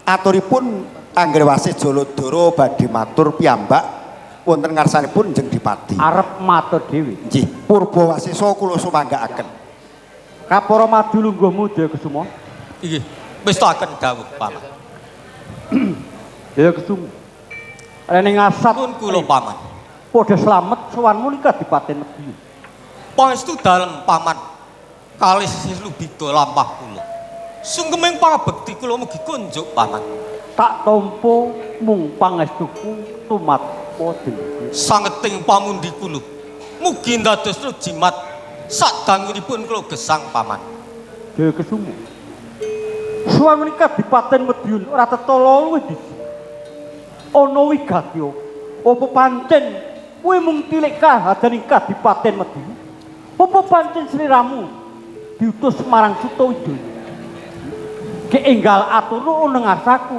Aturipun Anggere Wasis Jaladara badhe matur piyambak wonten ngarsanipun Jeng Dipati. Arep matur dhewe. Nggih, Purba Wasesa kula sumanggaaken. Kapara madu lungguhmu Jaya Kesuma. Inggih, mestakaken dawuh paman. Jaya Kesuma. Rene ngasat Pun kula paman. Padha slamet sowanmu ning Kadipaten Madiun. Pangestu dalem paman kalih lubida lampah kula. Sungkeming pangabekti kula mugi kunjuk paman. Tak tampa mung pangestuku tumatma dene. Sangeting pamundi kula mugi ndadosna jimat sadangunipun kula gesang paman. Jaya Kesuma. Sowan ning Kadipaten Madiun ora tetala luwih dhisik. Ana wigati apa pancen kowe mung tilik kahadan ing Kadipaten Madiun? Apa pancen sliramu diutus marang Sutawijaya? Ge enggal atur ana ngarsaku.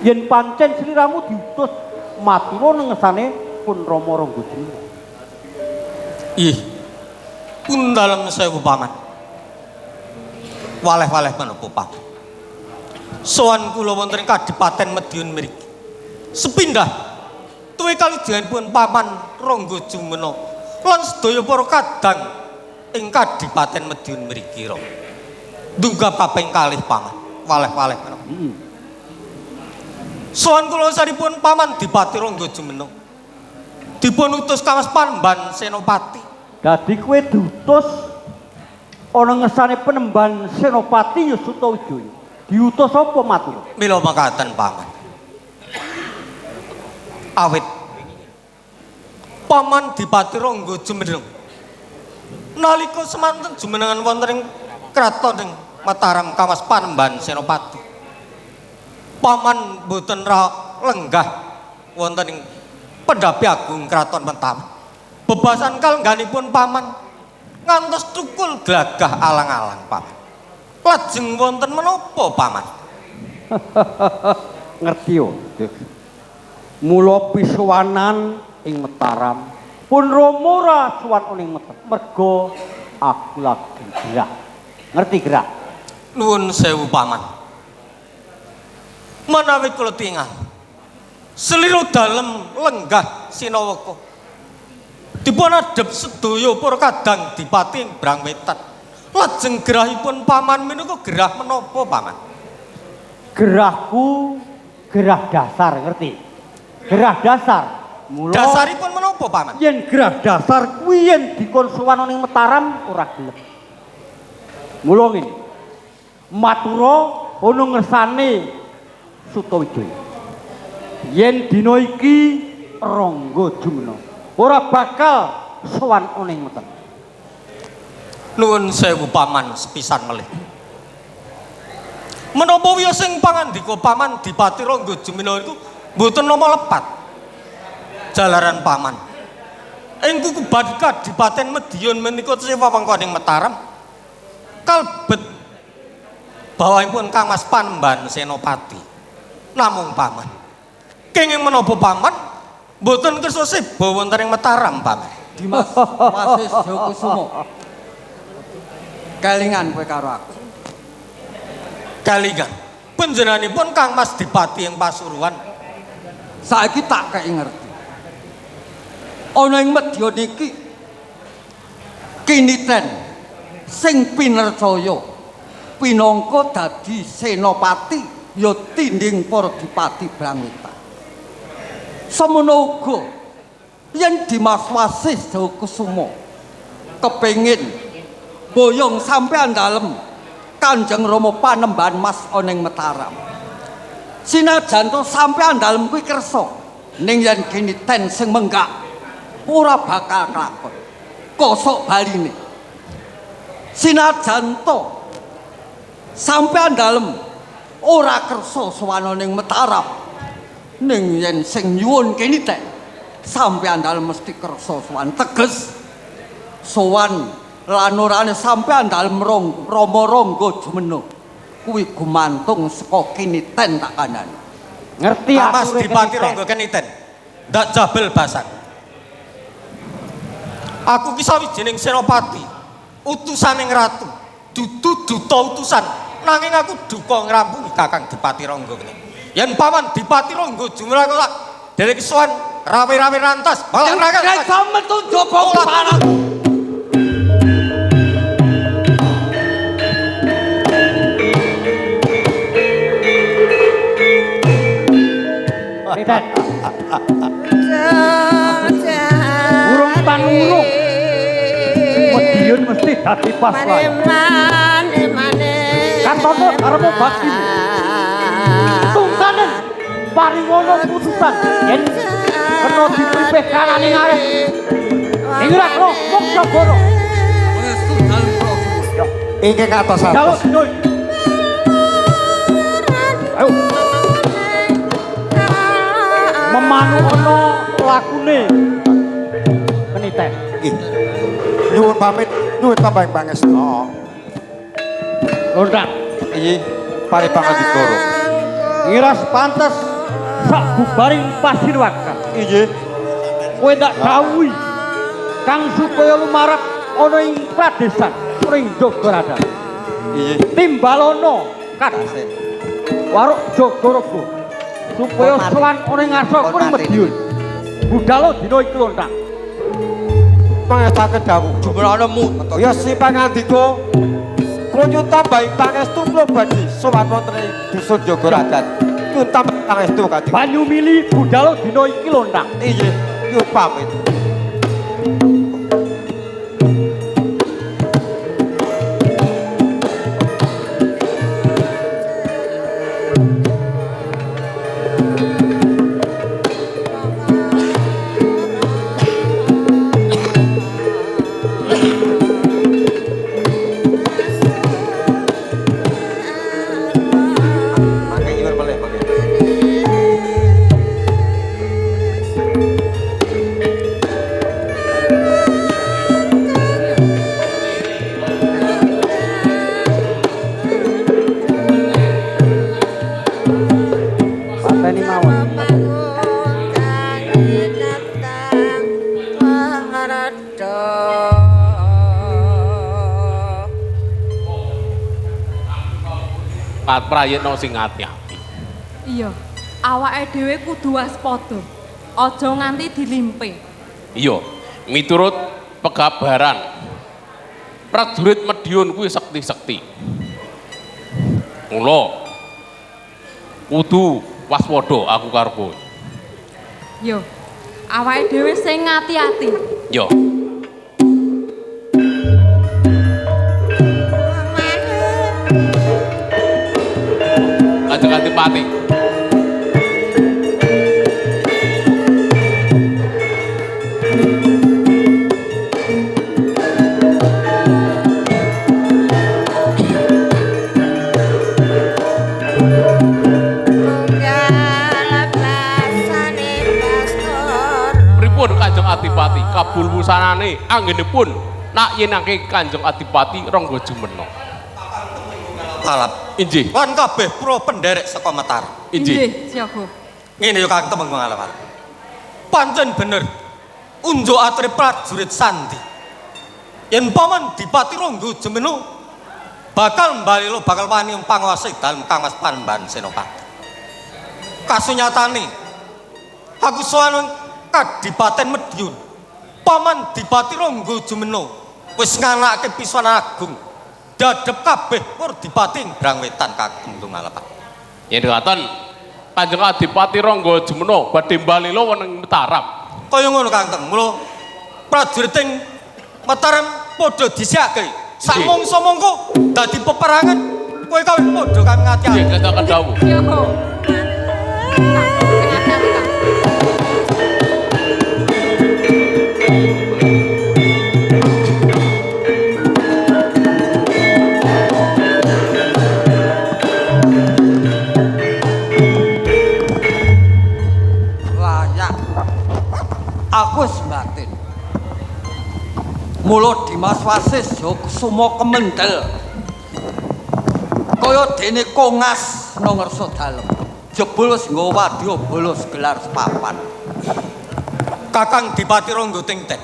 Yen pancen sliramu diutus matur ana ngersane pun Rama Rangga Jumeno. Ih. Pun dalem sewu paman. Waleh-waleh menapa paman. Sowan kula wonten ing Kadipaten Madiun mriki. Sepindah tuwi kalijenipun paman Rangga Jumeno lan sedaya para kadang ing Kadipaten Madiun mriki ra. Dunggah kaping kalih paman. Waleh-waleh menapa. Sowan kula saripun paman Dipati Rangga Jumeno. Dipun utus kawas Panembahan Senopati. Dadi kowe diutus ana ngersane Panembahan Senopati ya Sutawijaya. Diutus apa matur? Mila mekaten paman. Awit paman Dipati Rangga Jumeneng nalika semanten jumenengan wonten ing kraton ing Mataram kawas Panembahan Senopati. Paman boten ra lenggah wonten ing pendhapi agung kraton Mataram. Bebasan kalengganipun paman ngantos thukul glagah alang-alang paman. Lajeng wonten menapa paman? Ngerti yo. Mula pisuwanan ing Mataram pun Rama ora sowan ing Mataram merga aku lagi gerah. Ngerti gerah? Nuwun sewu paman. Menawi kula tingal selira dalem lenggah sinawaka dipun adhep sedaya para kadang dipati ing Brangwetan. Lajeng gerahipun paman menika gerah menapa paman? Gerahku gerah dasar, ngerti? Gerah dasar. Mula dasaripun menapa paman? Yen gerah dasar kuwi yen dikon sowan ning Mataram ora gelem. Mula ngene. Matura ana ngersane Sutawijaya. Yen dina iki Rangga Jumeno ora bakal sowan ning Mataram. Nuwun sewu paman sepisan melih. Menapa wiya sing pangandika paman Dipati Rangga Jumeno iku mboten nama lepat. Jalaran paman. Ing kukuban Kadipaten Madiun menika tesih wewengkon ing Mataram. Kalebet bawahipun Kang Mas Panembahan Senopati. Namung paman. Kenging menapa paman mboten kersa seba wonten ing Mataram paman. Dimas Wasis Jokusuma. Kelingan kowe karo aku. Kelingan. Panjenenganipun Kang Mas Dipati ing Pasuruan. Saiki tak kei ngerti. Ana ing Madiun iki kiniten sing pinercaya pinangka dadi senopati ya tinding para dipati Brangwetan. Semono uga yen Dimas Wasis Jokusuma kepengin boyong sampean dalem Kanjeng Rama Panembahan Mas ana ing Mataram. Sinajan to sampean dalem kuwi kersa ning yen kiniten sing menggak ora bakal kelakon. Kosok baline. Sinajan to sampean dalem ora kersa sowan ning Mataram, ning yen sing nyuwun kiniten sampean dalem mesti kersa sowan. Teges sowan lan orane sampean dalem Rama Rangga Jumeno kuwi gumantung saka kiniten tak kandhani. Ngerti Kang Mas Dipati Rangga Kiniten. Ndak jabel basan. Aku ki sawijining senopati, utusaning ratu, dudu duta utusan, nanging aku duka ngrampungi Kakang Dipati Rangga kene. Yen Paman Dipati Rangga Jumena kok tak derek sowan rawe-rawe rantas malah Nek iso metu njaba parang. Niten. Urung panurung. Madiun mesti dadi paslayan. Kartono Darmo Baktimu. Tungkanen paringono putusan yen kena dipripeh kanane ngarep. Ing Ratna Moksagara. Pangestu dalem kula. Ingkang atos-atos. Jaluk dina iki. Ayo. Memanukono lakune Keniten. Nggih. Nyuwun pamit, nyuwun tambahing pangestu. Lontak. Iya, pare pangandika. Ngiras pantes sak bubaring pasirwakan. Iya. Kowe tak dawuhi kang supaya lumarep ana ing pradesan ring Jagaradan. Iya. Timbalono kadhasen. Waruk Jagaraga supaya sowan ana ing ngarsa kuring Madiun. Budalo dina iki lontak. Pangestaken dawuh. Jumrahana mu. Ya si pangandika kula nyuwun tambahing pangestu kula badhe sowan wonten ing dusun Jagaradan. Nyuwun tambahing pangestu Kanjeng. Banyu mili budalo dina iki lontak. Iya, nyuwun pamit. Mangke nyuwun melih mangke. Pateni mawon. Pat prayitna sing ati-ati. Iya, awake dhewe kudu waspada. Aja nganti dilimpe. Iya, miturut pekabaran prajurit Madiun kuwi sekti-sekti. Mula kudu waspada aku karo kowe. Yo, awake dhewe sing ati-ati. Yo. Kanjeng Adipati. Pripun Kanjeng Adipati kabul wusanane anggenipun nak yenake Kanjeng Adipati Rangga Jumena. Alap. Injih. Lan kabeh pura penderek saka Mataram. Injih. Siaga. Ngene yo Kang Temenggung Alap. Pancen bener. Unjuk ature prajurit sandi. Yen Paman Dipati Rangga Jumena bakal mbalelo bakal wani panguwasa dalem Kangmas Panembahan Senopati. Kasunyatane aku sowan Kadipaten Madiun. Paman Dipati Rangga Jumena wis nganakake pisan agung. Dadep kabeh pur dipati ing Brangwetan Kang Temenggung Alap. Yen ngaten Kanjeng Adipati Rangga Jumena badhe mbalelo wonten ing Mataram. Kaya ngono Kang Teng. Mula prajurit ing Mataram padha disiake. Sak mangsa mangko dadi peperangan kowe kawit padha kang ngati-ati. Nggih, katakan dawuh. Siaga. Sing ati-ati Kang. Layak. Aku wis batin. Mula Dimas Wasis ya Kusuma kemendel. Kaya dene kongas nang ngarsa dalem. Jebul wis nggawa wadya bolos gelar sepapan. Kakang Dipati Rangga Tingten.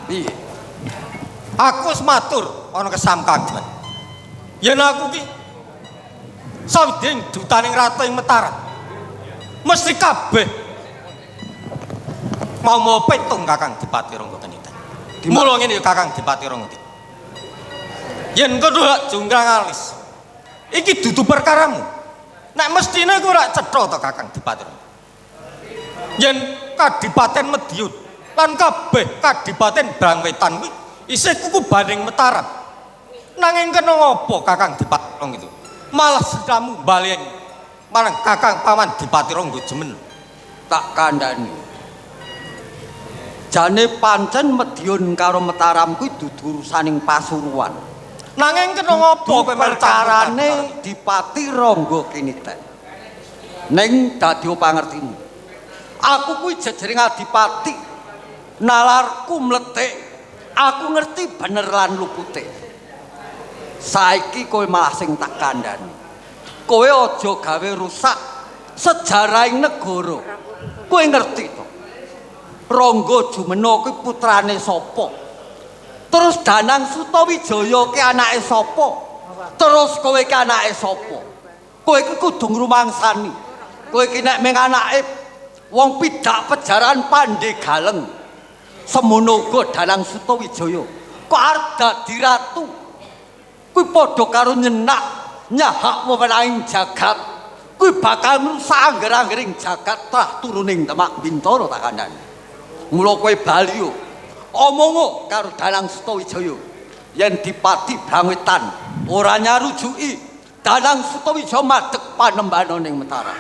Piye? Aku wis matur ana kesam kagungan. Yen aku ki Sawijining dutaning ratu ing Mataram. Mesti kabeh mau-mau petung Kakang Dipati Rangga Keniten. Mula ngene ya Kakang Dipati Rangga. Yen kowe ora jungkrang alis. Iki dudu perkaramu. Nek mestine kowe ora cetha to Kakang Dipati Rangga. Yen Kadipaten Madiun lan kabeh Kadipaten Brangwetan kuwi isih kukubaning Mataram. Nanging kena ngopo Kakang Dipati Rangga itu? Malah siramu bali marang Kakang Paman Dipati Rangga Jemeno. Tak kandhani. Jane pancen Madiun karo Mataram kuwi dudu urusaning Pasuruan. Nanging kena ngopo kowe perkarane Dipati Rangga Kiniten. Ning dadi pangertimu. Aku kuwi jejering adipati. Nalarku mlethik. Aku ngerti bener lan lupute. Saiki kowe malah sing tak kandhani. Kowe aja gawe rusak sejarahing negara. Kowe ngerti to? Rangga Jumena kuwi putrane sapa? Terus Danang Sutawijaya ki anake sapa? Terus kowe ki anake sapa? Kowe iki kudu ngrumangsani. Kowe iki nek mung anake wong pidak pejaran Pandhe Galeng. Semono uga Danang Sutawijaya. Kok arep dadi ratu? Kuwi padha karo nyenak nyahak wewenanging jagat. Kuwi bakal ngrusak angger-anggering jagat trah turuning Demak Bintara tak kandhani. Mula kowe bali yo. Omongo karo Danang Sutawijaya yen Dipati Brangwetan ora nyarujuki Danang Sutawijaya madheg panembana ning Mataram.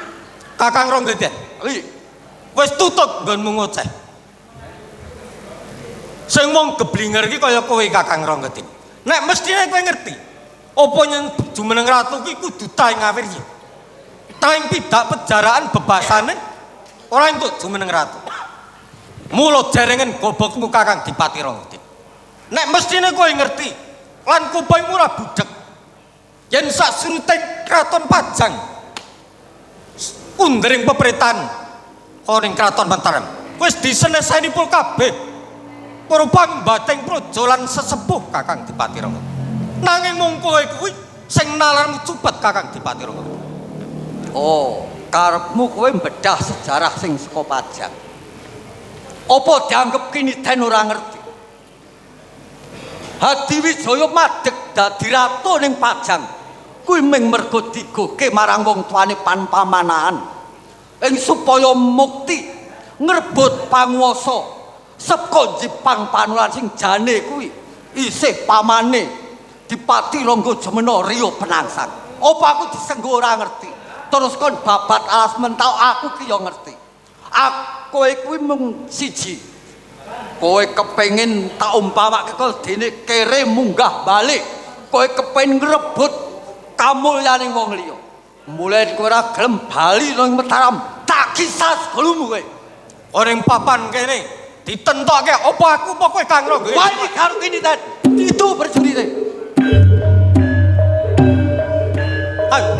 Kakang Rangga Den, wis tutup nggonmu ngoceh. Sing wong geblinger iki kaya kowe Kakang Rangga Den. Nek mestine kowe ngerti, apa yen jumeneng ratu kuwi kudu taing awirya. Taing pidak pejaraan bebasane ora entuk jumeneng ratu. Mula jarengen gobokmu Kakang Dipati Rangga Den. Nek mestine kowe ngerti lan kupingmu ora budhek. Yen sak surute kraton Pajang undering peperitan koring kraton Mataram wis diseneseni pul kabeh para pambating praja lan sesepuh Kakang Dipati Rangga. Nanging mung kowe kuwi sing nalarmu cupet Kakang Dipati Rangga. Oh, karepmu kowe mbedah sejarah sing saka Pajang. Apa dianggep Kiniten ora ngerti? Hadiwijaya madheg dadi ratu ning Pajang. Kuwi mung mergo digoke marang wong tuane pan pamanahan. Ing supaya mukti ngrebut panguwasa saka Jepang panulan sing jane kuwi isih pamane Dipati Rangga Jemena Riyo Penangsang. Apa aku disenggo ora ngerti? Terus kon babat alas mental aku ki ya ngerti. Aku kowe kuwi mung siji. Kowe kepengin tak umpamake kaya dene kere munggah balik. Kowe kepengin ngrebut kamulyaning wong liya. Mulane kowe ora gelem bali nang Mataram, tak kisas gulumu kowe. Ning papan kene ditentokke apa aku apa kowe Kang Rangga? Wani karo Kiniten. Itu perjurite. Ayo.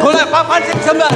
Golek papan sing jembar.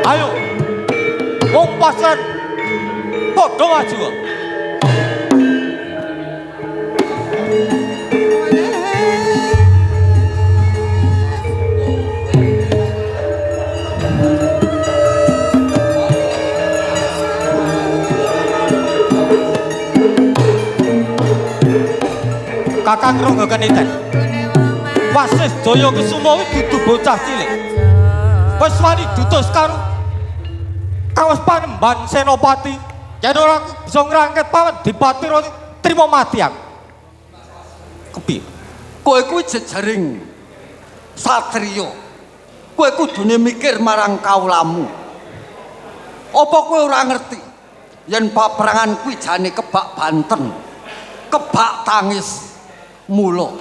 Ayo. Wong pasar padha maju. Kakang Rangga Keniten. Wasis Jaya Kesuma kuwi dudu bocah cilik. Wis wani diutus karo kawas Panembahan Senopati. Yen ora bisa ngrangket paman Dipati trimo mati aku. Kepiye? Kowe kuwi jejering satriya. Kowe kudune mikir marang kawulamu. Apa kowe ora ngerti yen paperangan kuwi jane kebak banten, kebak tangis. Mula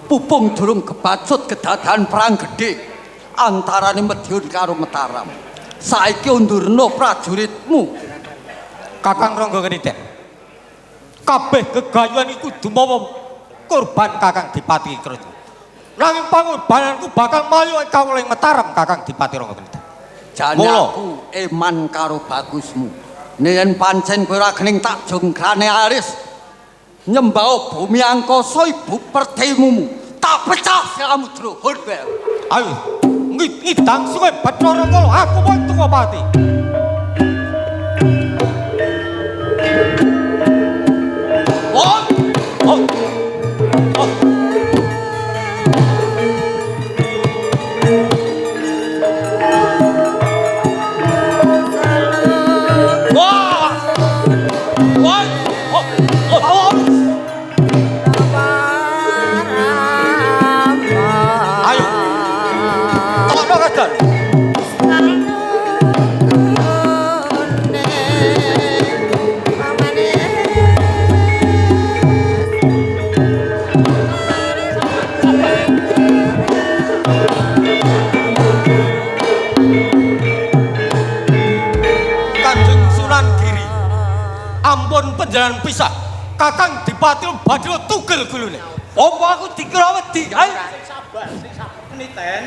pupung durung kebacut kedadan perang gedhe antarane Madiun karo Mataram. Saiki undurna prajuritmu. Kakang Rangga Keniten. Kabeh gegayuhan iku dumawa korban Kakang Dipati Kraja. Nanging pangorbananku bakal mayu ing kawula ing Mataram Kakang Dipati Rangga Keniten. Jane aku eman karo bagusmu. Yen pancen kowe ora gening tak jongkrane aris nyembah bumi angkasa ibu pertimumu tak pecah samudra. Ayo Ngidang sungai Bathara Kala, aku Wantungapati. Oh, oh, oh. Wah, wah, oh, oh, oh. Ayo, tolong kadar. Kanjeng Sunan Giri, ampun panjenengan pisah. Kakang Dipati badhe tugel gulune. Apa aku dikira wedi? Ayo. Sabar, sing sabar. Keniten,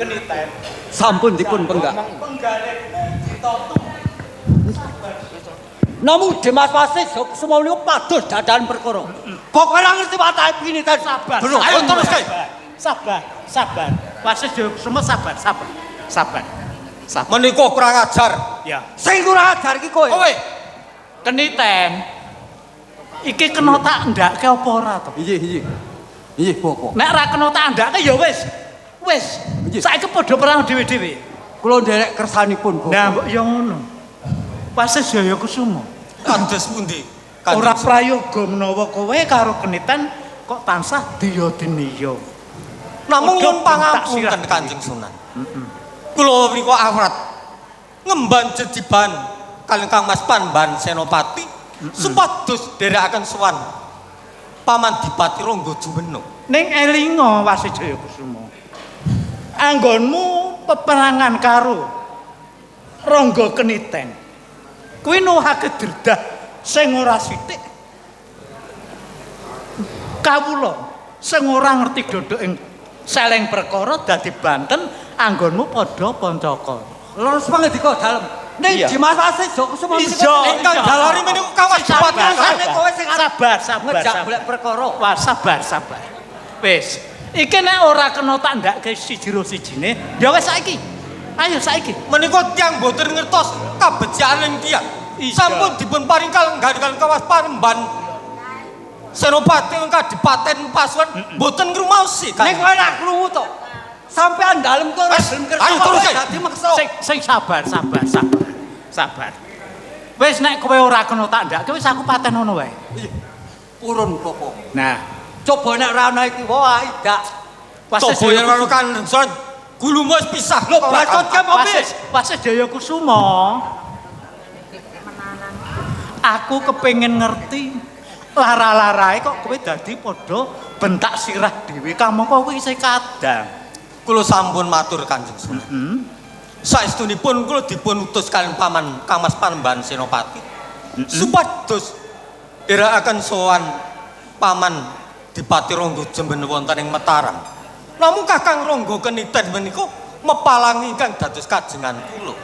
keniten. Sampun dipun penggak. Penggalekmu ditoto. Namung Dimas Wasis semua niku pados dadahan perkara. Pokoke ora ngerti watake piniten. Sabar. Bro, ayo terus kae. Sabar, sabar. Wasis Jaya sabar, sabar. Sabar. Sabar. Menika kurang ajar. Ya. Sing kurang ajar iki kowe. Kowe. Keniten. Iki kena tak ndake apa ora to? Iya, iya. Iya, Bapak. Nek ora kena tak ndake ya wis. Wis. Saiki padha perang dhewe-dhewe. Kula nderek kersanipun, Bapak. Nah, mbok ya ngono. Wasis Jaya Kusuma. Kados pundi? Ora prayoga menawa kowe karo Keniten kok tansah diya-diniya. Namung Padha nyuwun pangapunten bentak sirah. Kanjeng Sunan. Kula menika awrat ngemban jejiban kaliyan Kang Mas Pamban Senopati supados nderekaken sowan Paman Dipati Rangga Jumeno. Ning elinga Wasis Jaya Kusuma. Anggonmu peperangan karo Rangga Keniten. Kuwi nuhake dredah sing ora sithik. Kawula sing ora ngerti dodok ing seleng perkara dadi banten anggonmu padha pancakara. Leres pangandika dalem. Ning Dimas Wasis Jaya Kusuma Iya, Ingkang jalari menika Kang Mas Dipati. Sabar, kowe sing arep sabar, sabar, ngejak sabar. golek perkara. Wah, sabar, sabar. Wis, iki nek ora kena tak ndake siji ro sijine, ya wis saiki. Ayo saiki. Menika tiyang boten ngertos kabecikan tiyang. Sampun dipun paring kalenggan kaliyan Kang Mas Pamban Senopati ing Kadipaten Pasuruan boten ngrumaosi. Ning kowe ora krungu to. Sampean dalem kok ora gelem kersa. Ayo terus kae. Dadi meksa. Sing sing sabar, sabar, sabar. Sabar. Wis nek kowe ora kena tak ndake wis aku paten ngono wae. Purun Bapak. Nah, Coba nek ora ana iki wae idak. Wasis Coba yen Jaya ora Kanjeng Sunan gulumu wis pisah. Lho bacot ke apa piye? Wasis, Wasis Jaya Kusuma. Aku kepengin ngerti lara-larae kok kowe dadi padha bentak sirah dhewe kamangka kowe isih kadang. Kula sampun matur Kanjeng Sunan. Saestunipun kula dipun utus kaliyan Paman Kang Mas Pamban Senopati supados nderekaken sowan Paman Dipati Rangga Jemben wonten ing Mataram. Namung Kakang Rangga Keniten menika mepalangi ingkang dados kajengan kula.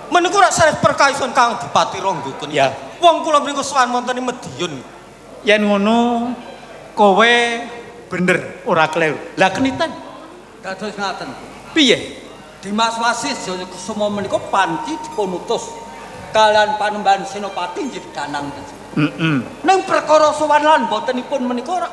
Menika rak sanes perkawisan Kang Dipati Rangga Keniten. Ya. Wong kula menika sowan wonten ing Madiun. Yen ngono kowe bener ora kleru. Lah Keniten Dados ngaten. piye? Dimas Wasis Jaya Kusuma menika panci dipun utus kaliyan Panembahan Senopati nggih Danang. Heeh. Ning perkara sowan lan botenipun menika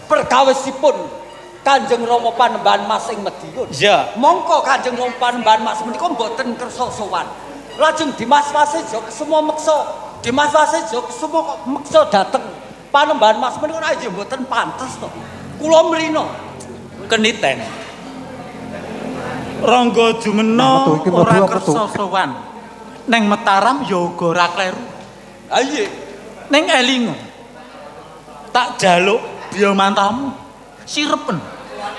perkawisipun Kanjeng Rama Panembahan Mas ing Madiun. Iya. Mongko Kanjeng Rama Panembahan Mas menika mboten kersa sowan. Lajeng Dimas Wasis Jaya Kusuma meksa. Dimas Wasis Jaya Kusuma kok meksa dateng Panembahan Mas menika ora nggih mboten pantes to. Kula mrina. Keniten. Rangga Jumena Nah, metu, iki mlebu ora apa, kersa sowan. Neng Mataram ya uga ora kleru. Ha iya. Ning elinga. Tak jaluk biyamantamu sirepen.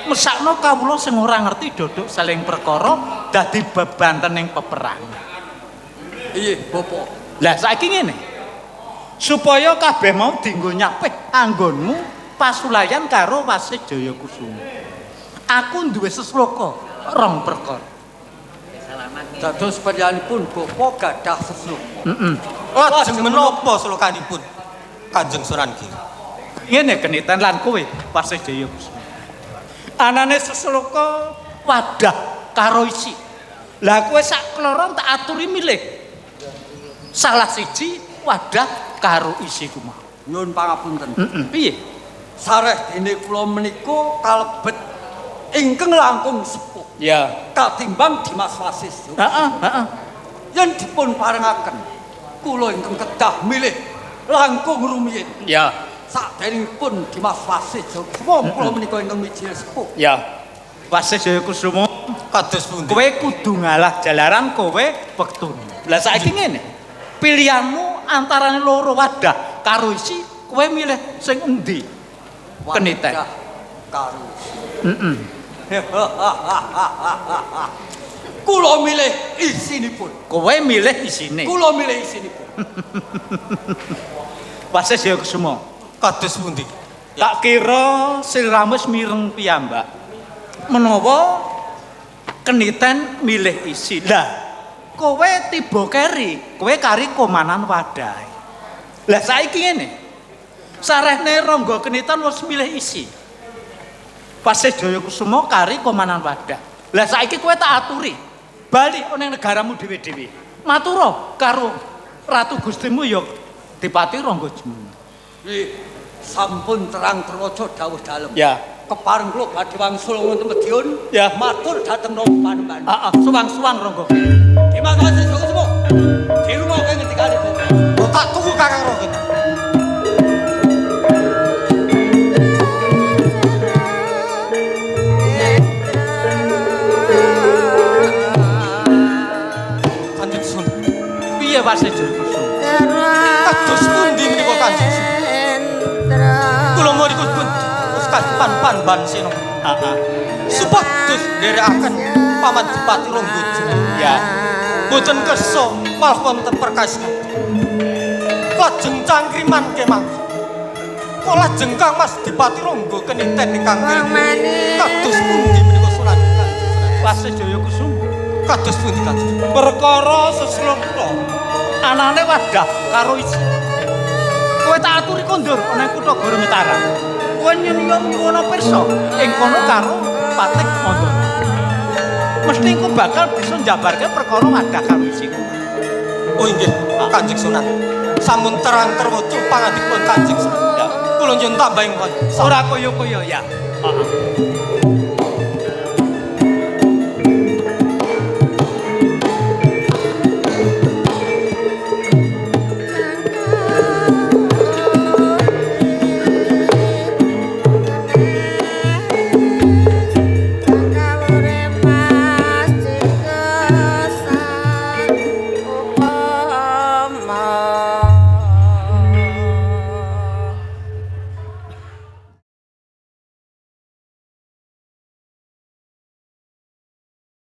Mesakno kawula sing ora ngerti dodok saling perkara dadi bebanten ing peperangan. Iya, Bapak. Lah saiki ngene. Supaya kabeh mau dienggo nyapih anggonmu pasulayan karo Wasis Jaya Kusuma. Aku duwe sesloka rong perkara. Dados panjenenganipun Bapak gadah sesloka. Heeh. Lajeng menapa slokanipun Kanjeng Sunan Giri? Ngene Keniten lan kowe Wasis Jaya Kusuma. Anane sesloka Wadah karo isi. Lah kowe sak kloron tak aturi milih. Salah siji wadah karo isi ku mau. Nyuwun pangapunten. Heeh, piye? Sareh dene kula menika kalebet ingkang langkung sepuh. Ya. Katimbang Dimas Wasis. Heeh, heeh. Yen dipun parengaken kula ingkang kedah milih langkung rumiyin. Ya. Saderengipun Dimas Wasis Jaya kula menika ingkang mijil sepuh. Ya. Wasis Jaya Kusuma kados pundi? Kowe kudu ngalah jalaran kowe wektune. Lah saiki ngene. Pilihanmu antarane loro wadah karo isi, kowe milih sing endi? Keniten. Wadah karo isi. Heeh. Kula milih isinipun. Kowe milih isine. Kula milih isinipun. Wasis Jaya Kusuma kados pundi? Tak kira sliramu wis mireng piyambak. Menawa keniten milih isi. Lah, kowe tiba keri, kowe kari komanan wadahe. Lah saiki ngene. Sarehne Rangga Keniten wis milih isi. Wasis Jaya Kusuma kari komanan wadah. Lah saiki kowe tak aturi. Bali ning negaramu dhewe-dhewe. Matura karo Ratu Gustimu ya Dipati Rangga Jumeno. Nggih, sampun terang terwaca dawuh dalem. Ya. Kepareng kula badhe wangsul wonten Madiun. Ya. Matur dhateng Rama Panembahan. Heeh, suwang-suwang Rangga. Terima kasih semua. Dirungokke ngendikane Bapak. Oh, tak tunggu Kakang Rangga. Kanjeng Sunan. Piye Wasis Jaya Kusuma? Kados pundi menika Kanjeng Sunan? Kula mriku pun wis kapan pan sena. Heeh. Supados nderekaken Paman Dipati Rangga Jumeno. Ya. Boten kersa malah wonten perkawis. Lajeng cangkriman kemawon. Kok lajeng Kang Mas Dipati Rangga Keniten ingkang milih. Kados pundi menika Sunan Kanjeng Sunan? Wasis Jaya Kusuma. Kados pundi Kanjeng? Perkara seslokta anane wadah karo isi. Kowe tak aturi kondur ana kutha Gorometara. Kowe nyuwun pirsa ing kono karo Patih Mandana. Mesti engko bakal bisa njabarke perkara wadah karo isi. Oh inggih, Kanjeng Sunan. Sampun terang terwaca pangandikipun Kanjeng Sunan. Ya. Kula nyuwun tambahing pun. Ora kaya-kaya ya. Heeh.